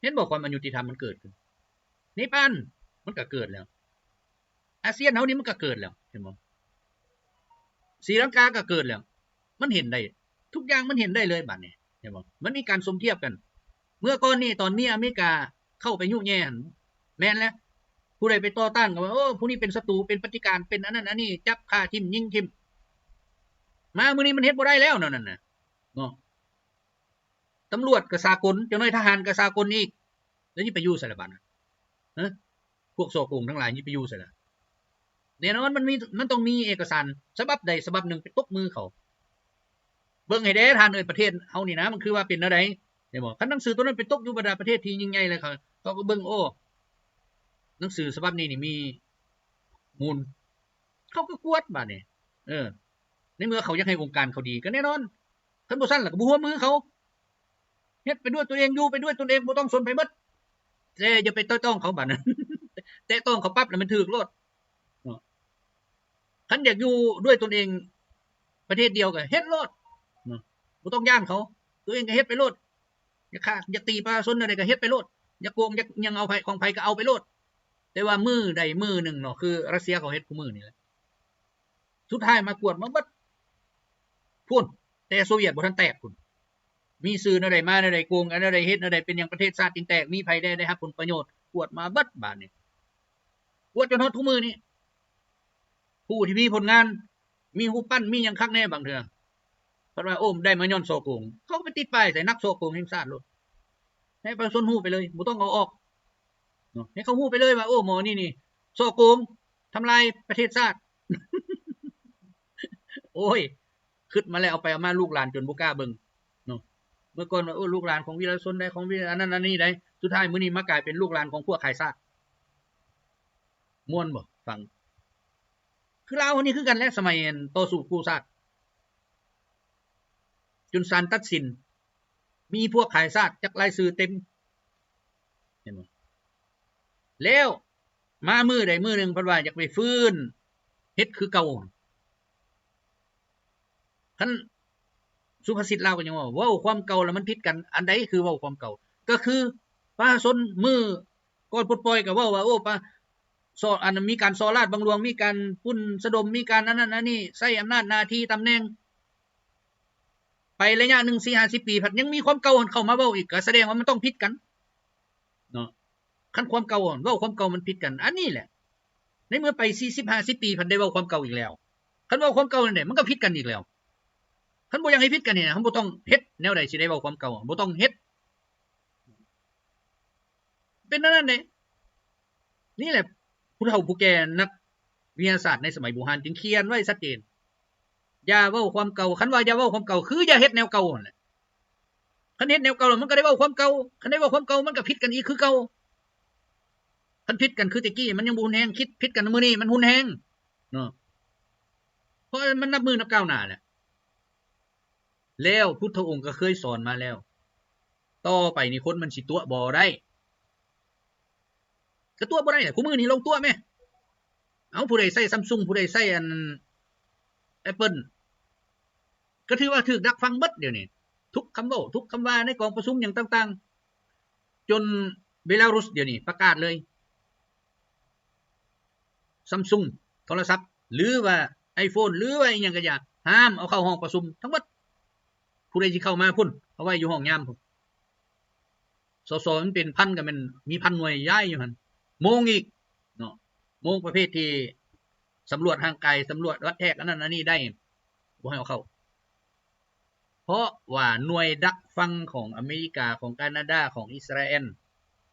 ເຫັນບໍ່ ຄວາມອະຍຸຕິທຳມັນເກີດຂຶ້ນ. ເນປານມັນກໍເກີດແລ້ວ ອາຊຽນເຮົານີ້ມັນກໍເກີດແລ້ວ ເຫັນບໍ່? ສີລັງກາກໍເກີດແລ້ວ. ມັນເຫັນໄດ້ ທຸກຢ່າງມັນເຫັນໄດ້ເລີຍບາດນີ້ ເຫັນບໍ່? ມັນມີການສົມທຽບກັນ. ເມື່ອກ່ອນນີ້ຕອນເມຍອາເມລິກາເຂົ້າໄປຍຸແຍ່ຫັ້ນ ແມ່ນແລ້ວ ຜູ້ໃດໄປຕໍ່ຕ້ານກໍວ່າ ໂອ້ ຜູ້ນີ້ເປັນສັດຕູ ເປັນປະຕິການ ເປັນອັນນັ້ນອັນນີ້ ຈັບຂ້າຖິ້ມ ຍິງຖິ້ມ. ມາມື້ນີ້ມັນເຮັດບໍ່ໄດ້ແລ້ວແນວນັ້ນນະເນາະ. ຕຳຫຼວດກໍສາກົນ ຈັກໜ້ອຍທະຫານກໍສາກົນອີກ ແລ້ວຊິໄປຢູ່ໃສລະບາດນັ້ນ? ຮະ ພວກສໍ້ໂກງທັງຫຼາຍຊິໄປຢູ່ໃສລະ? ແນ່ນອນມັນມີ ມັນຕ້ອງມີເອກະສານສະບັບໃດສະບັບໜຶ່ງໄປຕົກມືເຂົາ. ເບິ່ງໃຫ້ແດ່ທ່ານເອີຍ ປະເທດເຮົານີ້ນະ ມັນຄືວ່າເປັນແນວໃດ ເຫັນບໍ່? ຄັນໜັງສືໂຕນັ້ນໄປຕົກຢູ່ບັນດາປະເທດທີ່ຍິ່ງໃຫຍ່ແລ້ວ ເຂົາ ເຂົາກໍເບິ່ງ ໂອ້ ໜັງສືສະບັບນີ້ນີ້ມີມູນ ເຂົາກໍກວດບາດນີ້. ເອີ ໃນເມື່ອເຂົາຢາກໃຫ້ອົງການເຂົາດີ ກໍແນ່ນອນ ຄັນບໍ່ຊັ້ນລະກໍບໍ່ຮ່ວມມືເຂົາ. ເຮັດໄປດ້ວຍຕົນເອງ ຢູ່ໄປດ້ວຍຕົນເອງ ບໍ່ຕ້ອງສົນໃຜເບິດ ແຕ່ຢ່າໄປແຕະຕ້ອງເຂົາບາດນັ້ນ ແຕະຕ້ອງເຂົາປັບແລ້ວມັນຖືກໂລດເນາະ. ຄັນຢາກຢູ່ດ້ວຍຕົນເອງປະເທດດຽວກໍເຮັດໂລດເນາະ ບໍ່ຕ້ອງຢ້ານເຂົາ ຕົວເອງກໍເຮັດໄປໂລດ. ຢາກຂ້າ ຢາກຕີປະຊາຊົນແນວໃດກໍເຮັດໄປໂລດ ຢາກໂກງ ຢາກຫຍັງເອົາໃຜ ຂອງໃຜກໍເອົາໄປໂລດ. ແຕ່ວ່າມື້ໃດມື້ໜຶ່ງເນາະ ຄືຣັດເຊຍເຂົາເຮັດຄູ່ມື້ນີ້ແຫຼະ ສຸດທ້າຍມາກວດມາເບິດ ພຸ້ນ ແຕ່ໂຊວຽດບໍ່ທັນແຕກພຸ້ນ ມີສື່ແນວໃດມາແນວໃດ ໂກງກັນແນວໃດ ເຮັດແນວໃດ ເປັນຫຍັງປະເທດຊາດຈຶ່ງແຕກ ມີໃຜແດ່ໄດ້ຮັບຜົນປະໂຫຍດ ກວດມາເບິດບາດນີ້ ກວດຈົນຮອດທຸກມື້ນີ້. ຜູ້ທີ່ມີຜົນງານ ມີຮູບປັ້ນ ມີຫຍັງຄັກແນ່ບາງເທື່ອ ເພິ່ນວ່າ ໂອ້ ໄດ້ມາຍ້ອນສໍ້ໂກງ ເຂົາກໍໄປຕິດປ້າຍໃສ່ ນັກສໍ້ໂກງແຫ່ງຊາດໂລດ ໃຫ້ປະຊາຊົນຮູ້ໄປເລີຍ ບໍ່ຕ້ອງເອົາອອກເນາະ ໃຫ້ເຂົາຮູ້ໄປເລີຍວ່າ ໂອ້ ໝໍນີ້ນີ້ສໍ້ໂກງ ທຳລາຍປະເທດຊາດ. ໂອ້ຍ ຄິດມາແລ້ວ ເອົາໄປເອົາມາລູກຫຼານຈົນບໍ່ກ້າເບິ່ງເນາະ. ເມື່ອກ່ອນວ່າ ໂອ້ ລູກຫຼານຂອງວິລະຊົນໃດ ຂອງວິ ອັນນັ້ນອັນນີ້ໃດ ສຸດທ້າຍມື້ນີ້ມາກາຍເປັນລູກຫຼານຂອງພວກຂາຍຊາດ. ມ່ວນບໍ່? ຟັງ ຄືລາວເຮົານີ້ຄືກັນແຫຼະ ສະໄໝອັນຕໍ່ສູ້ກູ້ຊາດ ຈົນສານຕັດສິນ ມີພວກຂາຍຊາດຈັກລາຍຊື່ເຕັມ ເຫັນບໍ່? ແລ້ວມາມື້ໃດມື້ໜຶ່ງເພິ່ນວ່າຢາກໄປຟື້ນເຮັດຄືເກົ່າ. ຄັນສຸພາສິດລາວກໍຍັງວ່າ ເວົ້າຄວາມເກົ່າແລ້ວມັນຜິດກັນ. ອັນໃດຄືເວົ້າຄວາມເກົ່າ? ກໍຄືປະຊາຊົນມື້ກ່ອນປົດປ່ອຍກໍເວົ້າວ່າ ໂອ້ ປະ ສໍ້ ອັນ ມີການສໍ້ລາດບັງຫຼວງ ມີການປຸ້ນສະດົມ ມີການອັນນັ້ນອັນນີ້ ໃຊ້ອຳນາດໜ້າທີ່ຕຳແໜ່ງ ໄປໄລຍະໜຶ່ງ ສີ່ຫ້າສິບປີ ພັດຍັງມີຄວາມເກົ່າຫັ້ນເຂົ້າມາເວົ້າອີກ ກໍສະແດງວ່າມັນຕ້ອງຜິດກັນເນາະ. ຄັນຄວາມເກົ່າ ເວົ້າຄວາມເກົ່າມັນຜິດກັນ ອັນນີ້ແຫຼະ. ໃນເມື່ອໄປສີ່ສິບຫ້າສິບປີ ພັດໄດ້ເວົ້າຄວາມເກົ່າອີກແລ້ວ ຄັນເວົ້າຄວາມເກົ່ານັ້ນແຫຼະ ມັນກໍຜິດກັນອີກແລ້ວ. ຄັນບໍ່ຢາກໃຫ້ຜິດກັນນີ້ນະ ເຮົາບໍ່ຕ້ອງເຮັດແນວໃດ ຊິໄດ້ເວົ້າຄວາມເກົ່າ ບໍ່ຕ້ອງເຮັດ ເປັນແນວນັ້ນເດ້. ນີ້ແຫຼະ ຜູ້ເຖົ້າຜູ້ແກ່ນັກວິທະຍາສາດໃນສະໄໝບູຮານຈຶ່ງຂຽນໄວ້ຊັດເຈນ ຢ່າເວົ້າຄວາມເກົ່າ. ຄັນວ່າຢ່າເວົ້າຄວາມເກົ່າ ຄືຢ່າເຮັດແນວເກົ່າຫັ້ນແຫຼະ. ຄັນເຮັດແນວເກົ່າແລ້ວ ມັນກໍໄດ້ເວົ້າຄວາມເກົ່າ ຄັນໄດ້ເວົ້າຄວາມເກົ່າ ມັນກໍຜິດກັນອີກຄືເກົ່າ. ຄັນຜິດກັນຄືແຕ່ກີ້ ມັນຍັງບໍ່ຮຸນແຮງ ຄິດຜິດກັນມື້ນີ້ມັນຮຸນແຮງເນາະ ເພາະມັນນັບມື້ນັບກ້າວໜ້າແຫຼະ. ແລ້ວພຸດທະອົງກໍເຄີຍສອນມາແລ້ວ ຕໍ່ໄປນີ້ຄົນມັນຊິຕົວະບໍ່ໄດ້ ກໍຕົວະບໍ່ໄດ້ແຫຼະ. ຄູ່ມື້ນີ້ລອງຕົວະແມ ເອົາ ຜູ້ໃດໃຊ້ Samsung ຜູ້ໃດໃຊ້ອັນ Apple ກໍຖືວ່າຖືກດັກຟັງເບິດດຽວນີ້ ທຸກຄຳເວົ້າ ທຸກຄຳວ່າໃນກອງປະຊຸມຫຍັງຕ່າງໆ ຈົນເບລາຣຸດດຽວນີ້ປະກາດເລີຍ Samsung ໂທລະສັບ ຫຼືວ່າ iPhone ຫຼືວ່າອີ່ຫຍັງກໍຢ່າ ຫ້າມເອົາເຂົ້າຫ້ອງປະຊຸມທັງໝົດ. ຜູ້ໃດຊິເຂົ້າມາພຸ້ນ ເອົາໄວ້ຢູ່ຫ້ອງຍາມພຸ້ນ. ສສ ມັນເປັນພັນກໍແມ່ນມີພັນໜ່ວຍຍ້າຍຢູ່ຫັ້ນ. ໂມງອີກເນາະ ໂມງປະເພດທີ່ສຳຫຼວດຮ່າງກາຍ ສຳຫຼວດວັດແທກ ອັນນັ້ນອັນນີ້ໄດ້ ບໍ່ໃຫ້ເອົາເຂົ້າ. ເພາະວ່າໜ່ວຍດັກຟັງຂອງອາເມລິກາ ຂອງການາດາ ຂອງອິດສະຣາແອນ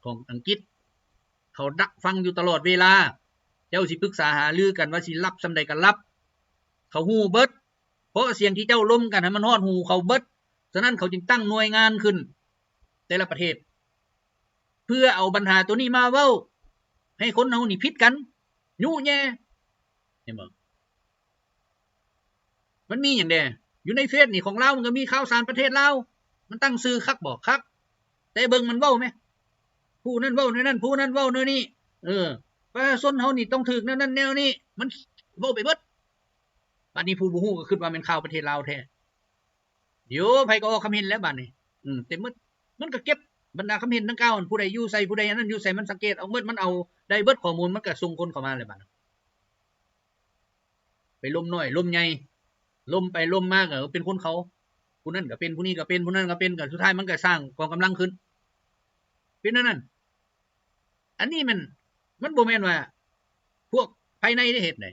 ຂອງອັງກິດ ເຂົາດັກຟັງຢູ່ຕະຫຼອດເວລາ. ເຈົ້າຊິປຶກສາຫາລືກັນວ່າຊິລັບສ່ຳໃດກໍລັບ ເຂົາຮູ້ເບິດ. ເພາະສຽງທີ່ເຈົ້າລົມກັນຫັ້ນ ມັນຮອດຫູເຂົາເບິດ. ສະນັ້ນເຂົາຈຶ່ງຕັ້ງໜ່ວຍງານຂຶ້ນ ແຕ່ລະປະເທດ ເພື່ອເອົາບັນຫາໂຕນີ້ມາເວົ້າ ໃຫ້ຄົນເຮົານີ້ຜິດກັນ ຍຸແຍ່. ເຫັນບໍ່? ມັນມີຫຍັງແດ່? ຢູ່ໃນເຟສນີ້ຂອງລາວ ມັນກໍມີຂ່າວສານປະເທດລາວ. ມັນຕັ້ງຊື່ຄັກບໍ່? ຄັກ. ແຕ່ເບິ່ງມັນເວົ້າແມະ ຜູ້ນັ້ນເວົ້າແນວນັ້ນ ຜູ້ນັ້ນເວົ້າແນວນີ້. ເອີ ປະຊາຊົນເຮົານີ້ຕ້ອງຖືກແນວນັ້ນແນວນີ້ ມັນເວົ້າໄປເບິດ. ບາດນີ້ຜູ້ບໍ່ຮູ້ກໍຄິດວ່າແມ່ນຂ່າວປະເທດລາວແທ້. ໂຍ ໃຜກໍອອກຄຳເຫັນແລ້ວບາດນີ້. ອືມ ເຕັມໝົດ. ມັນກໍເກັບບັນດາຄຳເຫັນດັ່ງກ່າວ ຜູ້ໃດຢູ່ໃສ ຜູ້ໃດອັນນັ້ນຢູ່ໃສ ມັນສັງເກດອອກໝົດ. ມັນເອົາໄດ້ເບິດຂໍ້ມູນ ມັນກໍສົ່ງຄົນເຂົ້າມາແລ້ວບາດນັ້ນ. ໄປລົມນ້ອຍລົມໃຫຍ່ ລົມໄປລົມມາກໍເປັນຄົນເຂົາ ຜູ້ນັ້ນກໍເປັນ ຜູ້ນີ້ກໍເປັນ ຜູ້ນັ້ນກໍເປັນ ກໍສຸດທ້າຍມັນກໍສ້າງກອງກຳລັງຂຶ້ນ ເປັນແນວນັ້ນ. ອັນນີ້ມັນ ມັນບໍ່ແມ່ນວ່າພວກພາຍໃນໄດ້ເຮັດເດ້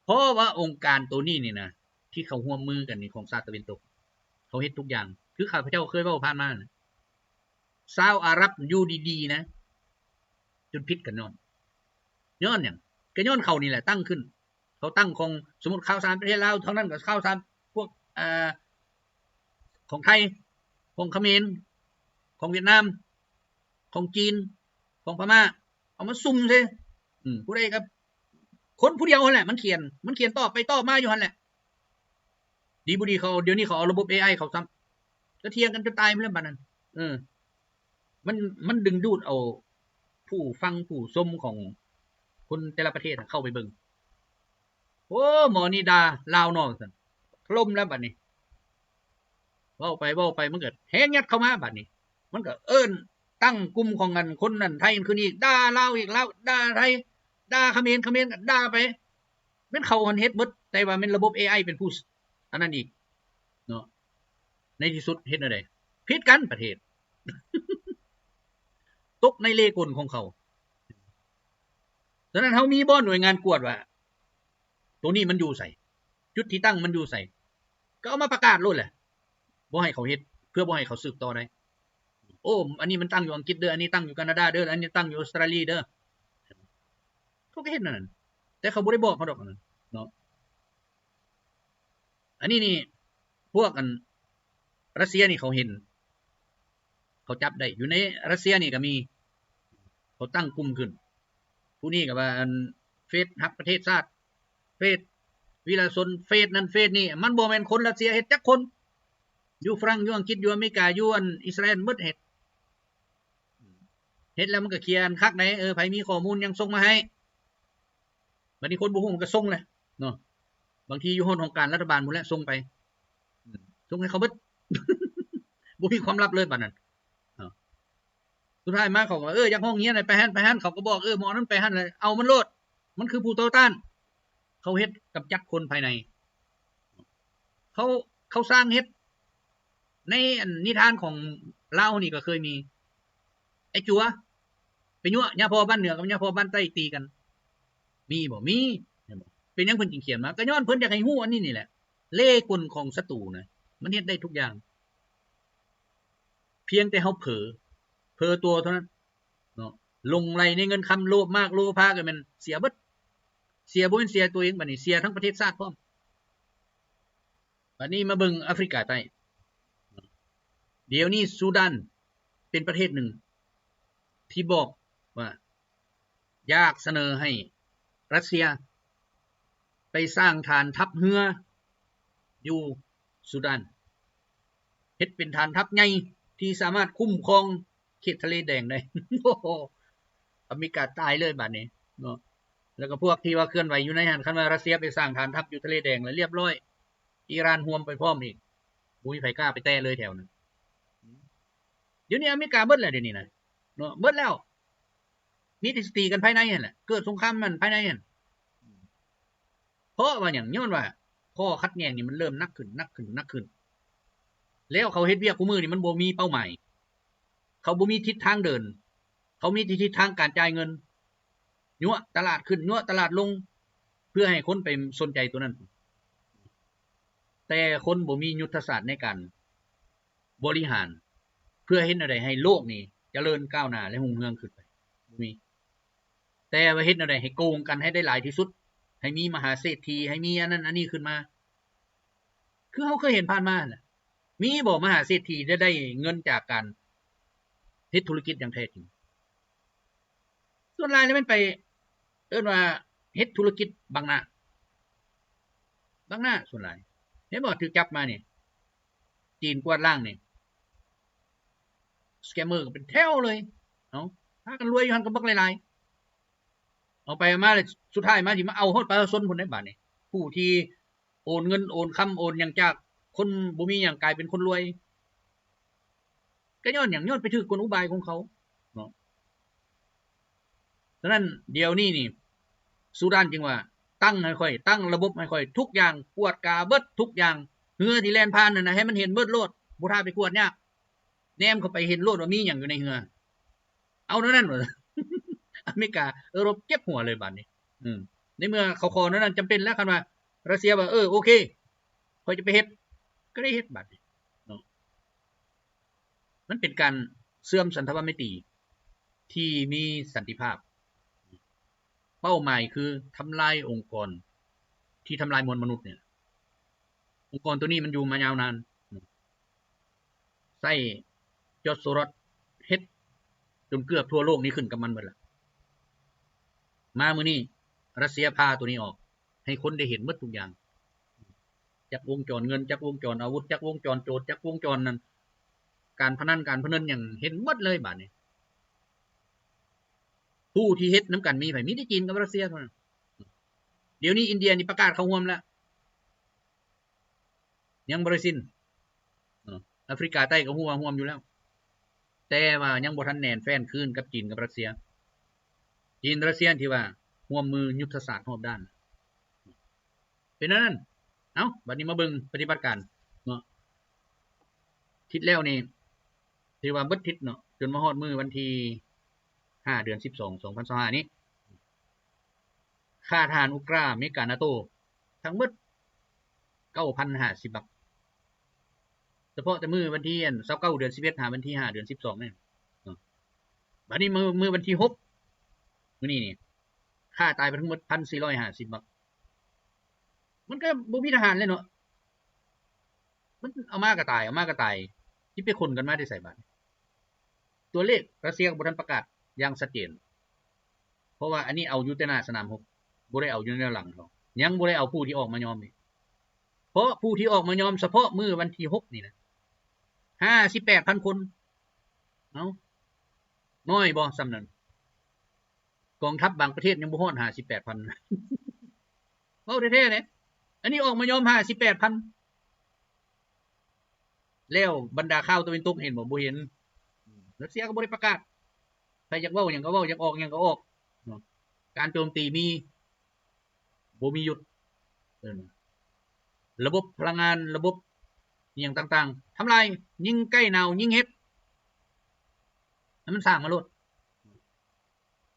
ເພາະວ່າອົງການໂຕນີ້ນີ້ນະ ທີ່ເຂົາຮ່ວມມືກັນນີ້ ຂອງຊາດຕາເວັນຕົກ ເຂົາເຮັດທຸກຢ່າງ ຄືຂ້າພະເຈົ້າເຄີຍເວົ້າຜ່ານມານະ ຊາວອາຣັບຢູ່ດີໆນະ ຈົນຜິດກັນຍ້ອນ ຍ້ອນຫຍັງ? ກໍຍ້ອນເຂົານີ້ແຫຼະຕັ້ງຂຶ້ນ. ເຂົາຕັ້ງຂອງ ສົມມຸດຂ່າວສານປະເທດລາວ ທາງນັ້ນກໍຂ່າວສານພວກ ອ່າ ຂອງໄທ ຂອງຂະເໝນ ຂອງຫວຽດນາມ ຂອງຈີນ ຂອງພະມ້າ ເອົາມາສຸ່ມໃສ່ ອືມ ຜູ້ໃດກໍ ຄົນຜູ້ດຽວຫັ້ນແຫຼະ ມັນຂຽນ ມັນຂຽນຕອບໄປຕອບມາຢູ່ຫັ້ນແຫຼະ. ດີບໍ່ດີເຂົາ ດຽວນີ້ເຂົາເອົາລະບົບເອໄອເຂົ້າຊ້ຳ ກໍຖຽງກັນຈົນຕາຍພຸ້ນແຫຼະບາດນັ້ນ. ເອີ ມັນ ມັນດຶງດູດເອົາຜູ້ຟັງຜູ້ຊົມຂອງຄົນແຕ່ລະປະເທດເຂົ້າໄປເບິ່ງ. ໂອ້ ໝໍນີ້ດ່າລາວເນາະ ວ່າຊັ້ນ ຖະຫຼົ່ມແລ້ວບາດນີ້. ເວົ້າໄປເວົ້າໄປ ມັນກໍແຮ່ງຍັດເຂົ້າມາບາດນີ້ ມັນກໍເອີ້ນຕັ້ງກຸ່ມຂອງອັນຄົນນັ້ນໄທຂຶ້ນອີກ ດ່າລາວອີກ ລາວດ່າໄທ ດ່າຂະເໝນ ຂະເໝນກໍດ່າໄປ. ແມ່ນເຂົາຫັ້ນເຮັດເບິດ ແຕ່ວ່າແມ່ນລະບົບເອໄອເປັນຜູ້ ອັນນັ້ນອີກເນາະ. ໃນທີ່ສຸດເຮັດແນວໃດ? ຜິດກັນປະເທດ ຕົກໃນເລ່ກົນຂອງເຂົາ. ສະນັ້ນເຮົາມີບໍ່ໜ່ວຍງານກວດວ່າ ໂຕນີ້ມັນຢູ່ໃສ? ຈຸດທີ່ຕັ້ງມັນຢູ່ໃສ? ກໍເອົາມາປະກາດໂລດແຫຼະ ບໍ່ໃຫ້ເຂົາເຮັດ ເພື່ອບໍ່ໃຫ້ເຂົາສືບຕໍ່ໄດ້. ໂອ້ ອັນນີ້ມັນຕັ້ງຢູ່ອັງກິດເດີ ອັນນີ້ຕັ້ງຢູ່ການາດາເດີ ອັນນີ້ຕັ້ງຢູ່ອົດສະຕຣາລີເດີ. ເຂົາກໍເຮັດນັ້ນ ແຕ່ເຂົາບໍ່ໄດ້ບອກເຮົາດອກ ອັນນັ້ນເນາະ. ອັນນີ້ນີ້ ພວກອັນຣັດເຊຍນີ້ເຂົາເຫັນ ເຂົາຈັບໄດ້ ຢູ່ໃນຣັດເຊຍນີ້ກໍມີ ເຂົາຕັ້ງກຸ່ມຂຶ້ນ ຜູ້ນີ້ກໍວ່າອັນເຟດຮັກປະເທດຊາດ ເຟດວິລະຊົນ ເຟດນັ້ນເຟດນີ້ ມັນບໍ່ແມ່ນຄົນຣັດເຊຍເຮັດຈັກຄົນ ຢູ່ຝຣັ່ງ ຢູ່ອັງກິດ ຢູ່ອາເມລິກາ ຢູ່ອັນອິດສະຣາແອນ ໝົດເຮັດ. ເຮັດແລ້ວມັນກໍເຄຍກັນຄັກໃດ໋ ເອີ ໃຜມີຂໍ້ມູນຫຍັງສົ່ງມາໃຫ້ ບັດນີ້ຄົນບໍ່ຮູ້ມັນກໍສົ່ງແຫຼະເນາະ. ບາງທີຢູ່ຮອດຫ້ອງການລັດຖະບານພຸ້ນແຫຼະ ສົ່ງໄປ ອືມ ສົ່ງໃຫ້ເຂົາເບິດ ບໍ່ມີຄວາມລັບເລີຍບາດນັ້ນເນາະ. ສຸດທ້າຍມາເຂົາກໍວ່າ ເອີ ຢາກຮ້ອງຮຽນໃຫ້ໄປຫັ້ນ ໄປຫັ້ນ ເຂົາກໍບອກ ເອີ ໝໍນັ້ນໄປຫັ້ນ ເອົາມັນໂລດ ມັນຄືຜູ້ຕໍ່ຕ້ານ. ເຂົາເຮັດກຳຈັດຄົນພາຍໃນ ເຂົາ ເຂົາສ້າງເຮັດ ໃນອັນນິທານຂອງລາວນີ້ກໍເຄີຍມີ ໄອ້ຈົວໄປຍົວະຍາພໍ່ບ້ານເໜືອກັບຍາພໍ່ບ້ານໃຕ້ຕີກັນ ມີບໍ່? ມີ. ເຫັນບໍ່? ເປັນຫຍັງເພິ່ນຈຶ່ງຂຽນມາ? ກໍຍ້ອນເພິ່ນຢາກໃຫ້ຮູ້ອັນນີ້ນີ້ແຫຼະ ເລ່ກົນຂອງສັດຕູນະ ມັນເຮັດໄດ້ທຸກຢ່າງ ພຽງແຕ່ເຮົາເຜີ ເຜີຕົວເທົ່ານັ້ນເນາະ. ຫຼົງໄຫຼໃນເງິນຄຳ ໂລບມາກໂລພາ ກໍແມ່ນເສຍເບິດ ເສຍ ບໍ່ແມ່ນເສຍຕົວເອງ ບັດນີ້ເສຍທັງປະເທດຊາດພ້ອມ. ບັດນີ້ມາເບິ່ງອາຟຣິກາໃຕ້ ດຽວນີ້ຊູດານເປັນປະເທດໜຶ່ງທີ່ບອກວ່າ ຢາກສະເໜີໃຫ້ຣັດເຊຍໄປສ້າງຖານທັບເຮືອຢູ່ຊູດານ ເຮັດເປັນຖານທັບໃຫຍ່ທີ່ສາມາດຄຸ້ມຄອງເຂດທະເລແດງໄດ້. ໂອ້ໂຫ ອາເມລິກາຕາຍເລີຍບາດນີ້ເນາະ. ແລ້ວກໍພວກທີ່ວ່າເຄື່ອນໄຫວຢູ່ໃນຫັ້ນ ຄັນວ່າຣັດເຊຍໄປສ້າງຖານທັບຢູ່ທະເລແດງແລ້ວລຽບຮ້ອຍ ອີຣານຮ່ວມໄປພ້ອມອີກ ບໍ່ມີໃຜກ້າໄປແຕະເລີຍແຖວນັ້ນ. ດຽວນີ້ອາເມລິກາເບິດແລ້ວ ດຽວນີ້ນະເນາະ ເບິດແລ້ວ. ມີແຕ່ຊິຕີກັນພາຍໃນຫັ້ນແຫຼະ ເກີດສົງຄາມມັນພາຍໃນຫັ້ນ ເພາະວ່າຫຍັງ? ຍ້ອນວ່າຂໍ້ຂັດແຍ່ງນີ້ມັນເລີ່ມໜັກຂຶ້ນ, ໜັກຂຶ້ນ, ໜັກຂຶ້ນ. ແລ້ວເຂົາເຮັດວຽກຄູ່ມື້ນີ້ມັນບໍ່ມີເປົ້າໝາຍ. ເຂົາບໍ່ມີທິດທາງເດີນ. ເຂົາມີແຕ່ທິດທາງການຈ່າຍເງິນ. ຍົວະຕະຫຼາດຂຶ້ນ, ຍົວະຕະຫຼາດລົງ, ເພື່ອໃຫ້ຄົນໄປສົນໃຈຕົວນັ້ນ. ແຕ່ຄົນບໍ່ມີຍຸດທະສາດໃນການບໍລິຫານ ເພື່ອເຮັດແນວໃດໃຫ້ໂລກນີ້ຈະເລີນກ້າວໜ້າ ແລະ ຮຸ່ງເຮືອງຂຶ້ນໄປ. ບໍ່ມີ. ແຕ່ວ່າເຮັດແນວໃດໃຫ້ໂກງກັນໃຫ້ໄດ້ຫຼາຍທີ່ສຸດ, ໃຫ້ມີມະຫາເສດຖີ, ໃຫ້ມີອັນນັ້ນອັນນີ້ຂຶ້ນມາ. ຄືເຮົາເຄີຍເຫັນຜ່ານມາຫັ້ນແຫຼະ. ມີບໍ່ມະຫາເສດຖີໄດ້ ໄດ້ເງິນຈາກການເຮັດທຸລະກິດຢ່າງແທ້ຈິງ? ສ່ວນຫຼາຍແລ້ວແມ່ນໄປເອີ້ນວ່າເຮັດທຸລະກິດບັງໜ້າ, ບັງໜ້າສ່ວນຫຼາຍ. ເຫັນບໍ່? ຖືກຈັບມານີ້ ຈີນກວາດລ້າງນີ້ ສະແກມເມີກໍເປັນແຖວເລີຍ. ເອົ້າ ພາກັນລວຍຢູ່ຫັ້ນກໍບັກຫຼາຍໆ. ເອົາໄປເອົາມາແລ້ວ ສຸດທ້າຍມາຊິມາເອົາຮອດປະຊາຊົນພຸ້ນເດ້ບາດນີ້. ຜູ້ທີ່ໂອນເງິນໂອນຄຳໂອນຫຍັງຈາກຄົນບໍ່ມີຫຍັງ ກາຍເປັນຄົນລວຍ. ກໍຍ້ອນຫຍັງ? ຍ້ອນໄປຖືກກົນອຸບາຍຂອງເຂົາເນາະ. ສະນັ້ນດຽວນີ້ນີ້ ຊູດານຈຶ່ງວ່າ ຕັ້ງໃຫ້ຂ້ອຍ, ຕັ້ງລະບົບໃຫ້ຂ້ອຍ ທຸກຢ່າງ, ກວດກາເບິດທຸກຢ່າງ. ເຮືອທີ່ແລ່ນຜ່ານນັ້ນນະ ໃຫ້ມັນເຫັນເບິດໂລດ, ບໍ່ຖ້າໄປກວດຍາກ. ແນມເຂົ້າໄປເຫັນໂລດວ່າມີຫຍັງຢູ່ໃນເຮືອ. ເອົາແນວນັ້ນ ອາເມລິກາ ເອີຣົບເຈັບຫົວເລີຍບາດນີ້. ອືມ ໃນເມື່ອເຂົາຂໍແນວນັ້ນຈຳເປັນແລ້ວ, ຄັນວ່າຣັດເຊຍວ່າ ເອີ ໂອເຄ ຂ້ອຍຈະໄປເຮັດ ກໍໄດ້ເຮັດບາດນີ້ເນາະ. ມັນເປັນການເຊື່ອມສັນທະວະໄມຕີທີ່ມີສັນຕິພາບ. ເປົ້າໝາຍຄືທຳລາຍອົງກອນທີ່ທຳລາຍມວນມະນຸດນີ້. ອົງກອນໂຕນີ້ມັນຢູ່ມາຍາວນານ. ໃຊ້ຈອດໂຊຣອດເຮັດຈົນເກືອບທົ່ວໂລກນີ້ຂຶ້ນກັບມັນເບິດລະ. ມາມື້ນີ້ຣັດເຊຍພາໂຕນີ້ອອກ ໃຫ້ຄົນໄດ້ເຫັນເບິດທຸກຢ່າງ. ຈັກວົງຈອນເງິນ, ຈັກວົງຈອນອາວຸດ, ຈັກວົງຈອນໂຈດ, ຈັກວົງຈອນນັ້ນ ການພະນັນ, ການພະເນີນຫຍັງ ເຫັນເບິດເລີຍບາດນີ້. ຜູ້ທີ່ເຮັດນຳກັນມີໃຜ? ມີແຕ່ຈີນກັບຣັດເຊຍເທົ່ານັ້ນ. ດຽວນີ້ອິນເດຍນີ້ປະກາດເຂົ້າຮ່ວມແລ້ວ. ຍັງບໍ່ໄດ້ສິ້ນເນາະ. ອາຟຣິກາໃຕ້ກໍຮູ້ວ່າຮ່ວມຢູ່ແລ້ວ, ແຕ່ວ່າຍັງບໍ່ທັນແໜ້ນແຟ້ນຄືນກັບຈີນກັບຣັດເຊຍ. ຈີນ ຣັດເຊຍທີ່ວ່າຮ່ວມມືຍຸດທະສາດຮອບດ້ານ. ເປັນແນວນັ້ນ. ເອົ້າ ບັດນີ້ມາເບິ່ງປະຕິບັດການເນາະ. ທິດແລ້ວນີ້ ຖືວ່າເບິດທິດເນາະ, ຈົນມາຮອດມື້ວັນທີຫ້າ ເດືອນສິບສອງ ສອງພັນຊາວຫ້ານີ້ ຂ້າທະຫານອຸກຣາ ເມກາ ນາໂຕ ທັງໝົດເກົ້າພັນຫ້າສິບບັກ. ສະເພາະແຕ່ມື້ວັນທີ ອັນ ຊາວເກົ້າ ເດືອນສິບເອັດ ຫາວັນທີຫ້າ ເດືອນສິບສອງນີ້ເນາະ. ບັດນີ້ມື້ ມື້ວັນທີຫົກ ມື້ນີ້ນີ້ ຂ້າຕາຍໄປທັງໝົດພັນສີ່ຮ້ອຍຫ້າສິບບັກ. ມັນກໍບໍ່ມີທະຫານແລ້ວເນາະ. ມັນເອົາມາກໍຕາຍ, ເອົາມາກໍຕາຍ, ຊິໄປຂົນກັນມາແຕ່ໃສບາດ? ຕົວເລກຣັດເຊຍກໍບໍ່ທັນປະກາດຢ່າງຊັດເຈນ, ເພາະວ່າອັນນີ້ເອົາຢູ່ແຕ່ໜ້າສະໜາມຮົບ, ບໍ່ໄດ້ເອົາຢູ່ແນວຫຼັງເຂົາ, ຍັງບໍ່ໄດ້ເອົາຜູ້ທີ່ອອກມາຍອມນີ້. ເພາະຜູ້ທີ່ອອກມາຍອມສະເພາະມື້ວັນທີຫົກນີ້ນະ ຫ້າສິບແປດພັນຄົນ. ເອົ້າ ນ້ອຍບໍ່ສ່ຳນັ້ນ? ກອງທັບບາງປະເທດຍັງບໍ່ຮອດຫ້າສິບແປດພັນ. ເວົ້າແທ້ໆເດ້, ອັນນີ້ອອກມາຍອມຫ້າສິບແປດພັນ. ແລ້ວບັນດາຂ່າວຕາເວັນຕົກເຫັນບໍ່? ບໍ່ເຫັນ. ຣັດເຊຍກໍບໍ່ໄດ້ປະກາດ, ໃຜຢາກເວົ້າຫຍັງກໍເວົ້າ, ຢາກອອກຫຍັງກໍອອກເນາະ. ການໂຈມຕີມີ, ບໍ່ມີຢຸດ. ເອີ ລະບົບພະລັງງານ, ລະບົບອີ່ຫຍັງຕ່າງໆ ທຳລາຍ, ຍິ່ງໃກ້ໜາວຍິ່ງເຮັດ, ໃຫ້ມັນສ້າງມາໂລດ.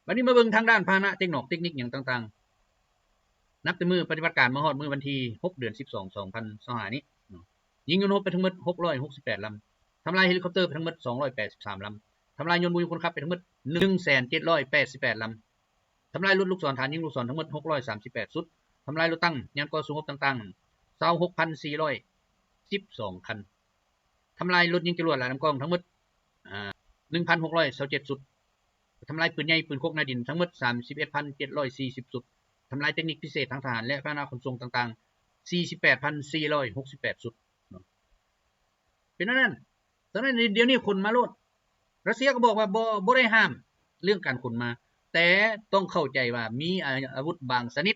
ບັດນີ້ມາເບິ່ງທາງດ້ານພາຫະນະ ເຕັກນອກ ເຕັກນິກຫຍັງຕ່າງໆ. ນັບແຕ່ມື້ປະຕິບັດການມາຮອດມື້ວັນທີຫົກ ເດືອນສິບສອງ ສອງພັນຊາວຫ້ານີ້ເນາະ, ຍິງຍົນຮົບໄປທັງໝົດຫົກຮ້ອຍຫົກສິບແປດລຳ, ທຳລາຍເຮລິຄອບເຕີໄປທັງໝົດສອງຮ້ອຍແປດສິບສາມລຳ, ທຳລາຍຍົນບໍ່ມີຄົນຂັບໄປທັງໝົດໜຶ່ງແສນເຈັດຮ້ອຍແປດສິບແປດລຳ, ທຳລາຍລົດລູກສອນຖານຍິງລູກສອນທັງໝົດຫົກຮ້ອຍສາມສິບແປດຊຸດ, ທຳລາຍລົດຖັງ ຍານກໍ່ສູ້ຮົບຕ່າງໆ ຊາວຫົກພັນສີ່ຮ້ອຍສິບສອງຄັນ. ທຳລາຍລົດຍິງຈະຫຼວດຫຼາຍລຳກ້ອງທັງໝົດ ອ່າ ໜຶ່ງພັນຫົກຮ້ອຍຊາວເຈັດຊຸດ, ທຳລາຍປືນໃຫຍ່ປືນຄົກໜ້າດິນທັງໝົດສາມສິບເອັດພັນເຈັດຮ້ອຍສີ່ສິບຊຸດ, ທຳລາຍເຕັກນິກພິເສດທາງທະຫານ ແລະ ພາຫະນະຂົນສົ່ງຕ່າງໆ ສີ່ສິບແປດພັນສີ່ຮ້ອຍຫົກສິບແປດຊຸດເນາະ. ເປັນອັນນັ້ນ, ສະນັ້ນດຽວນີ້ຂົນມາໂລດ. ຣັດເຊຍກໍບອກວ່າບໍ່, ບໍ່ໄດ້ຫ້າມເລື່ອງການຂົນມາ, ແຕ່ຕ້ອງເຂົ້າໃຈວ່າມີອາ, ອາວຸດບາງຊະນິດ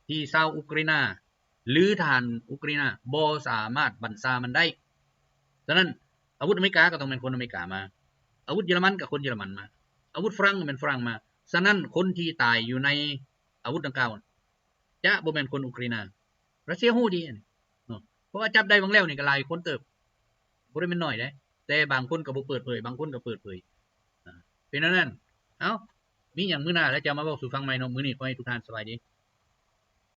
ທີ່ຊາວອຸກຣາຍນາ ຫຼື ທະຫານອຸກຣາຍນາບໍ່ສາມາດບັນຊາມັນໄດ້. ສະນັ້ນ ອາວຸດອາເມລິກາກໍຕ້ອງແມ່ນຄົນອາເມລິກາມາ, ອາວຸດເຢຍລະມັນກໍຄົນເຢຍລະມັນມາ, ອາວຸດຝຣັ່ງກໍແມ່ນຝຣັ່ງມາ. ສະນັ້ນ ຄົນທີ່ຕາຍຢູ່ໃນອາວຸດດັ່ງກ່າວ ຈະບໍ່ແມ່ນຄົນອຸກຣາຍນາ. ຣັດເຊຍຮູ້ດີອັນນີ້ເນາະ ເພາະວ່າຈັບໄດ້ຫວ່າງແລ້ວນີ້ກໍຫຼາຍຄົນເຕີບ ບໍ່ໄດ້ແມ່ນໜ້ອຍເດ້ ແຕ່ບາງຄົນກໍບໍ່ເປີດເຜີຍ ບາງຄົນກໍເປີດເຜີຍ. ອ່າ ເປັນແນວນັ້ນ. ເອົ້າ ມີຫຍັງມື້ໜ້າແລ້ວຈະມາເວົ້າສູ່ຟັງໃໝ່ເນາະ. ມື້ນີ້ຂໍໃຫ້ທຸກທ່ານສະບາຍດີ.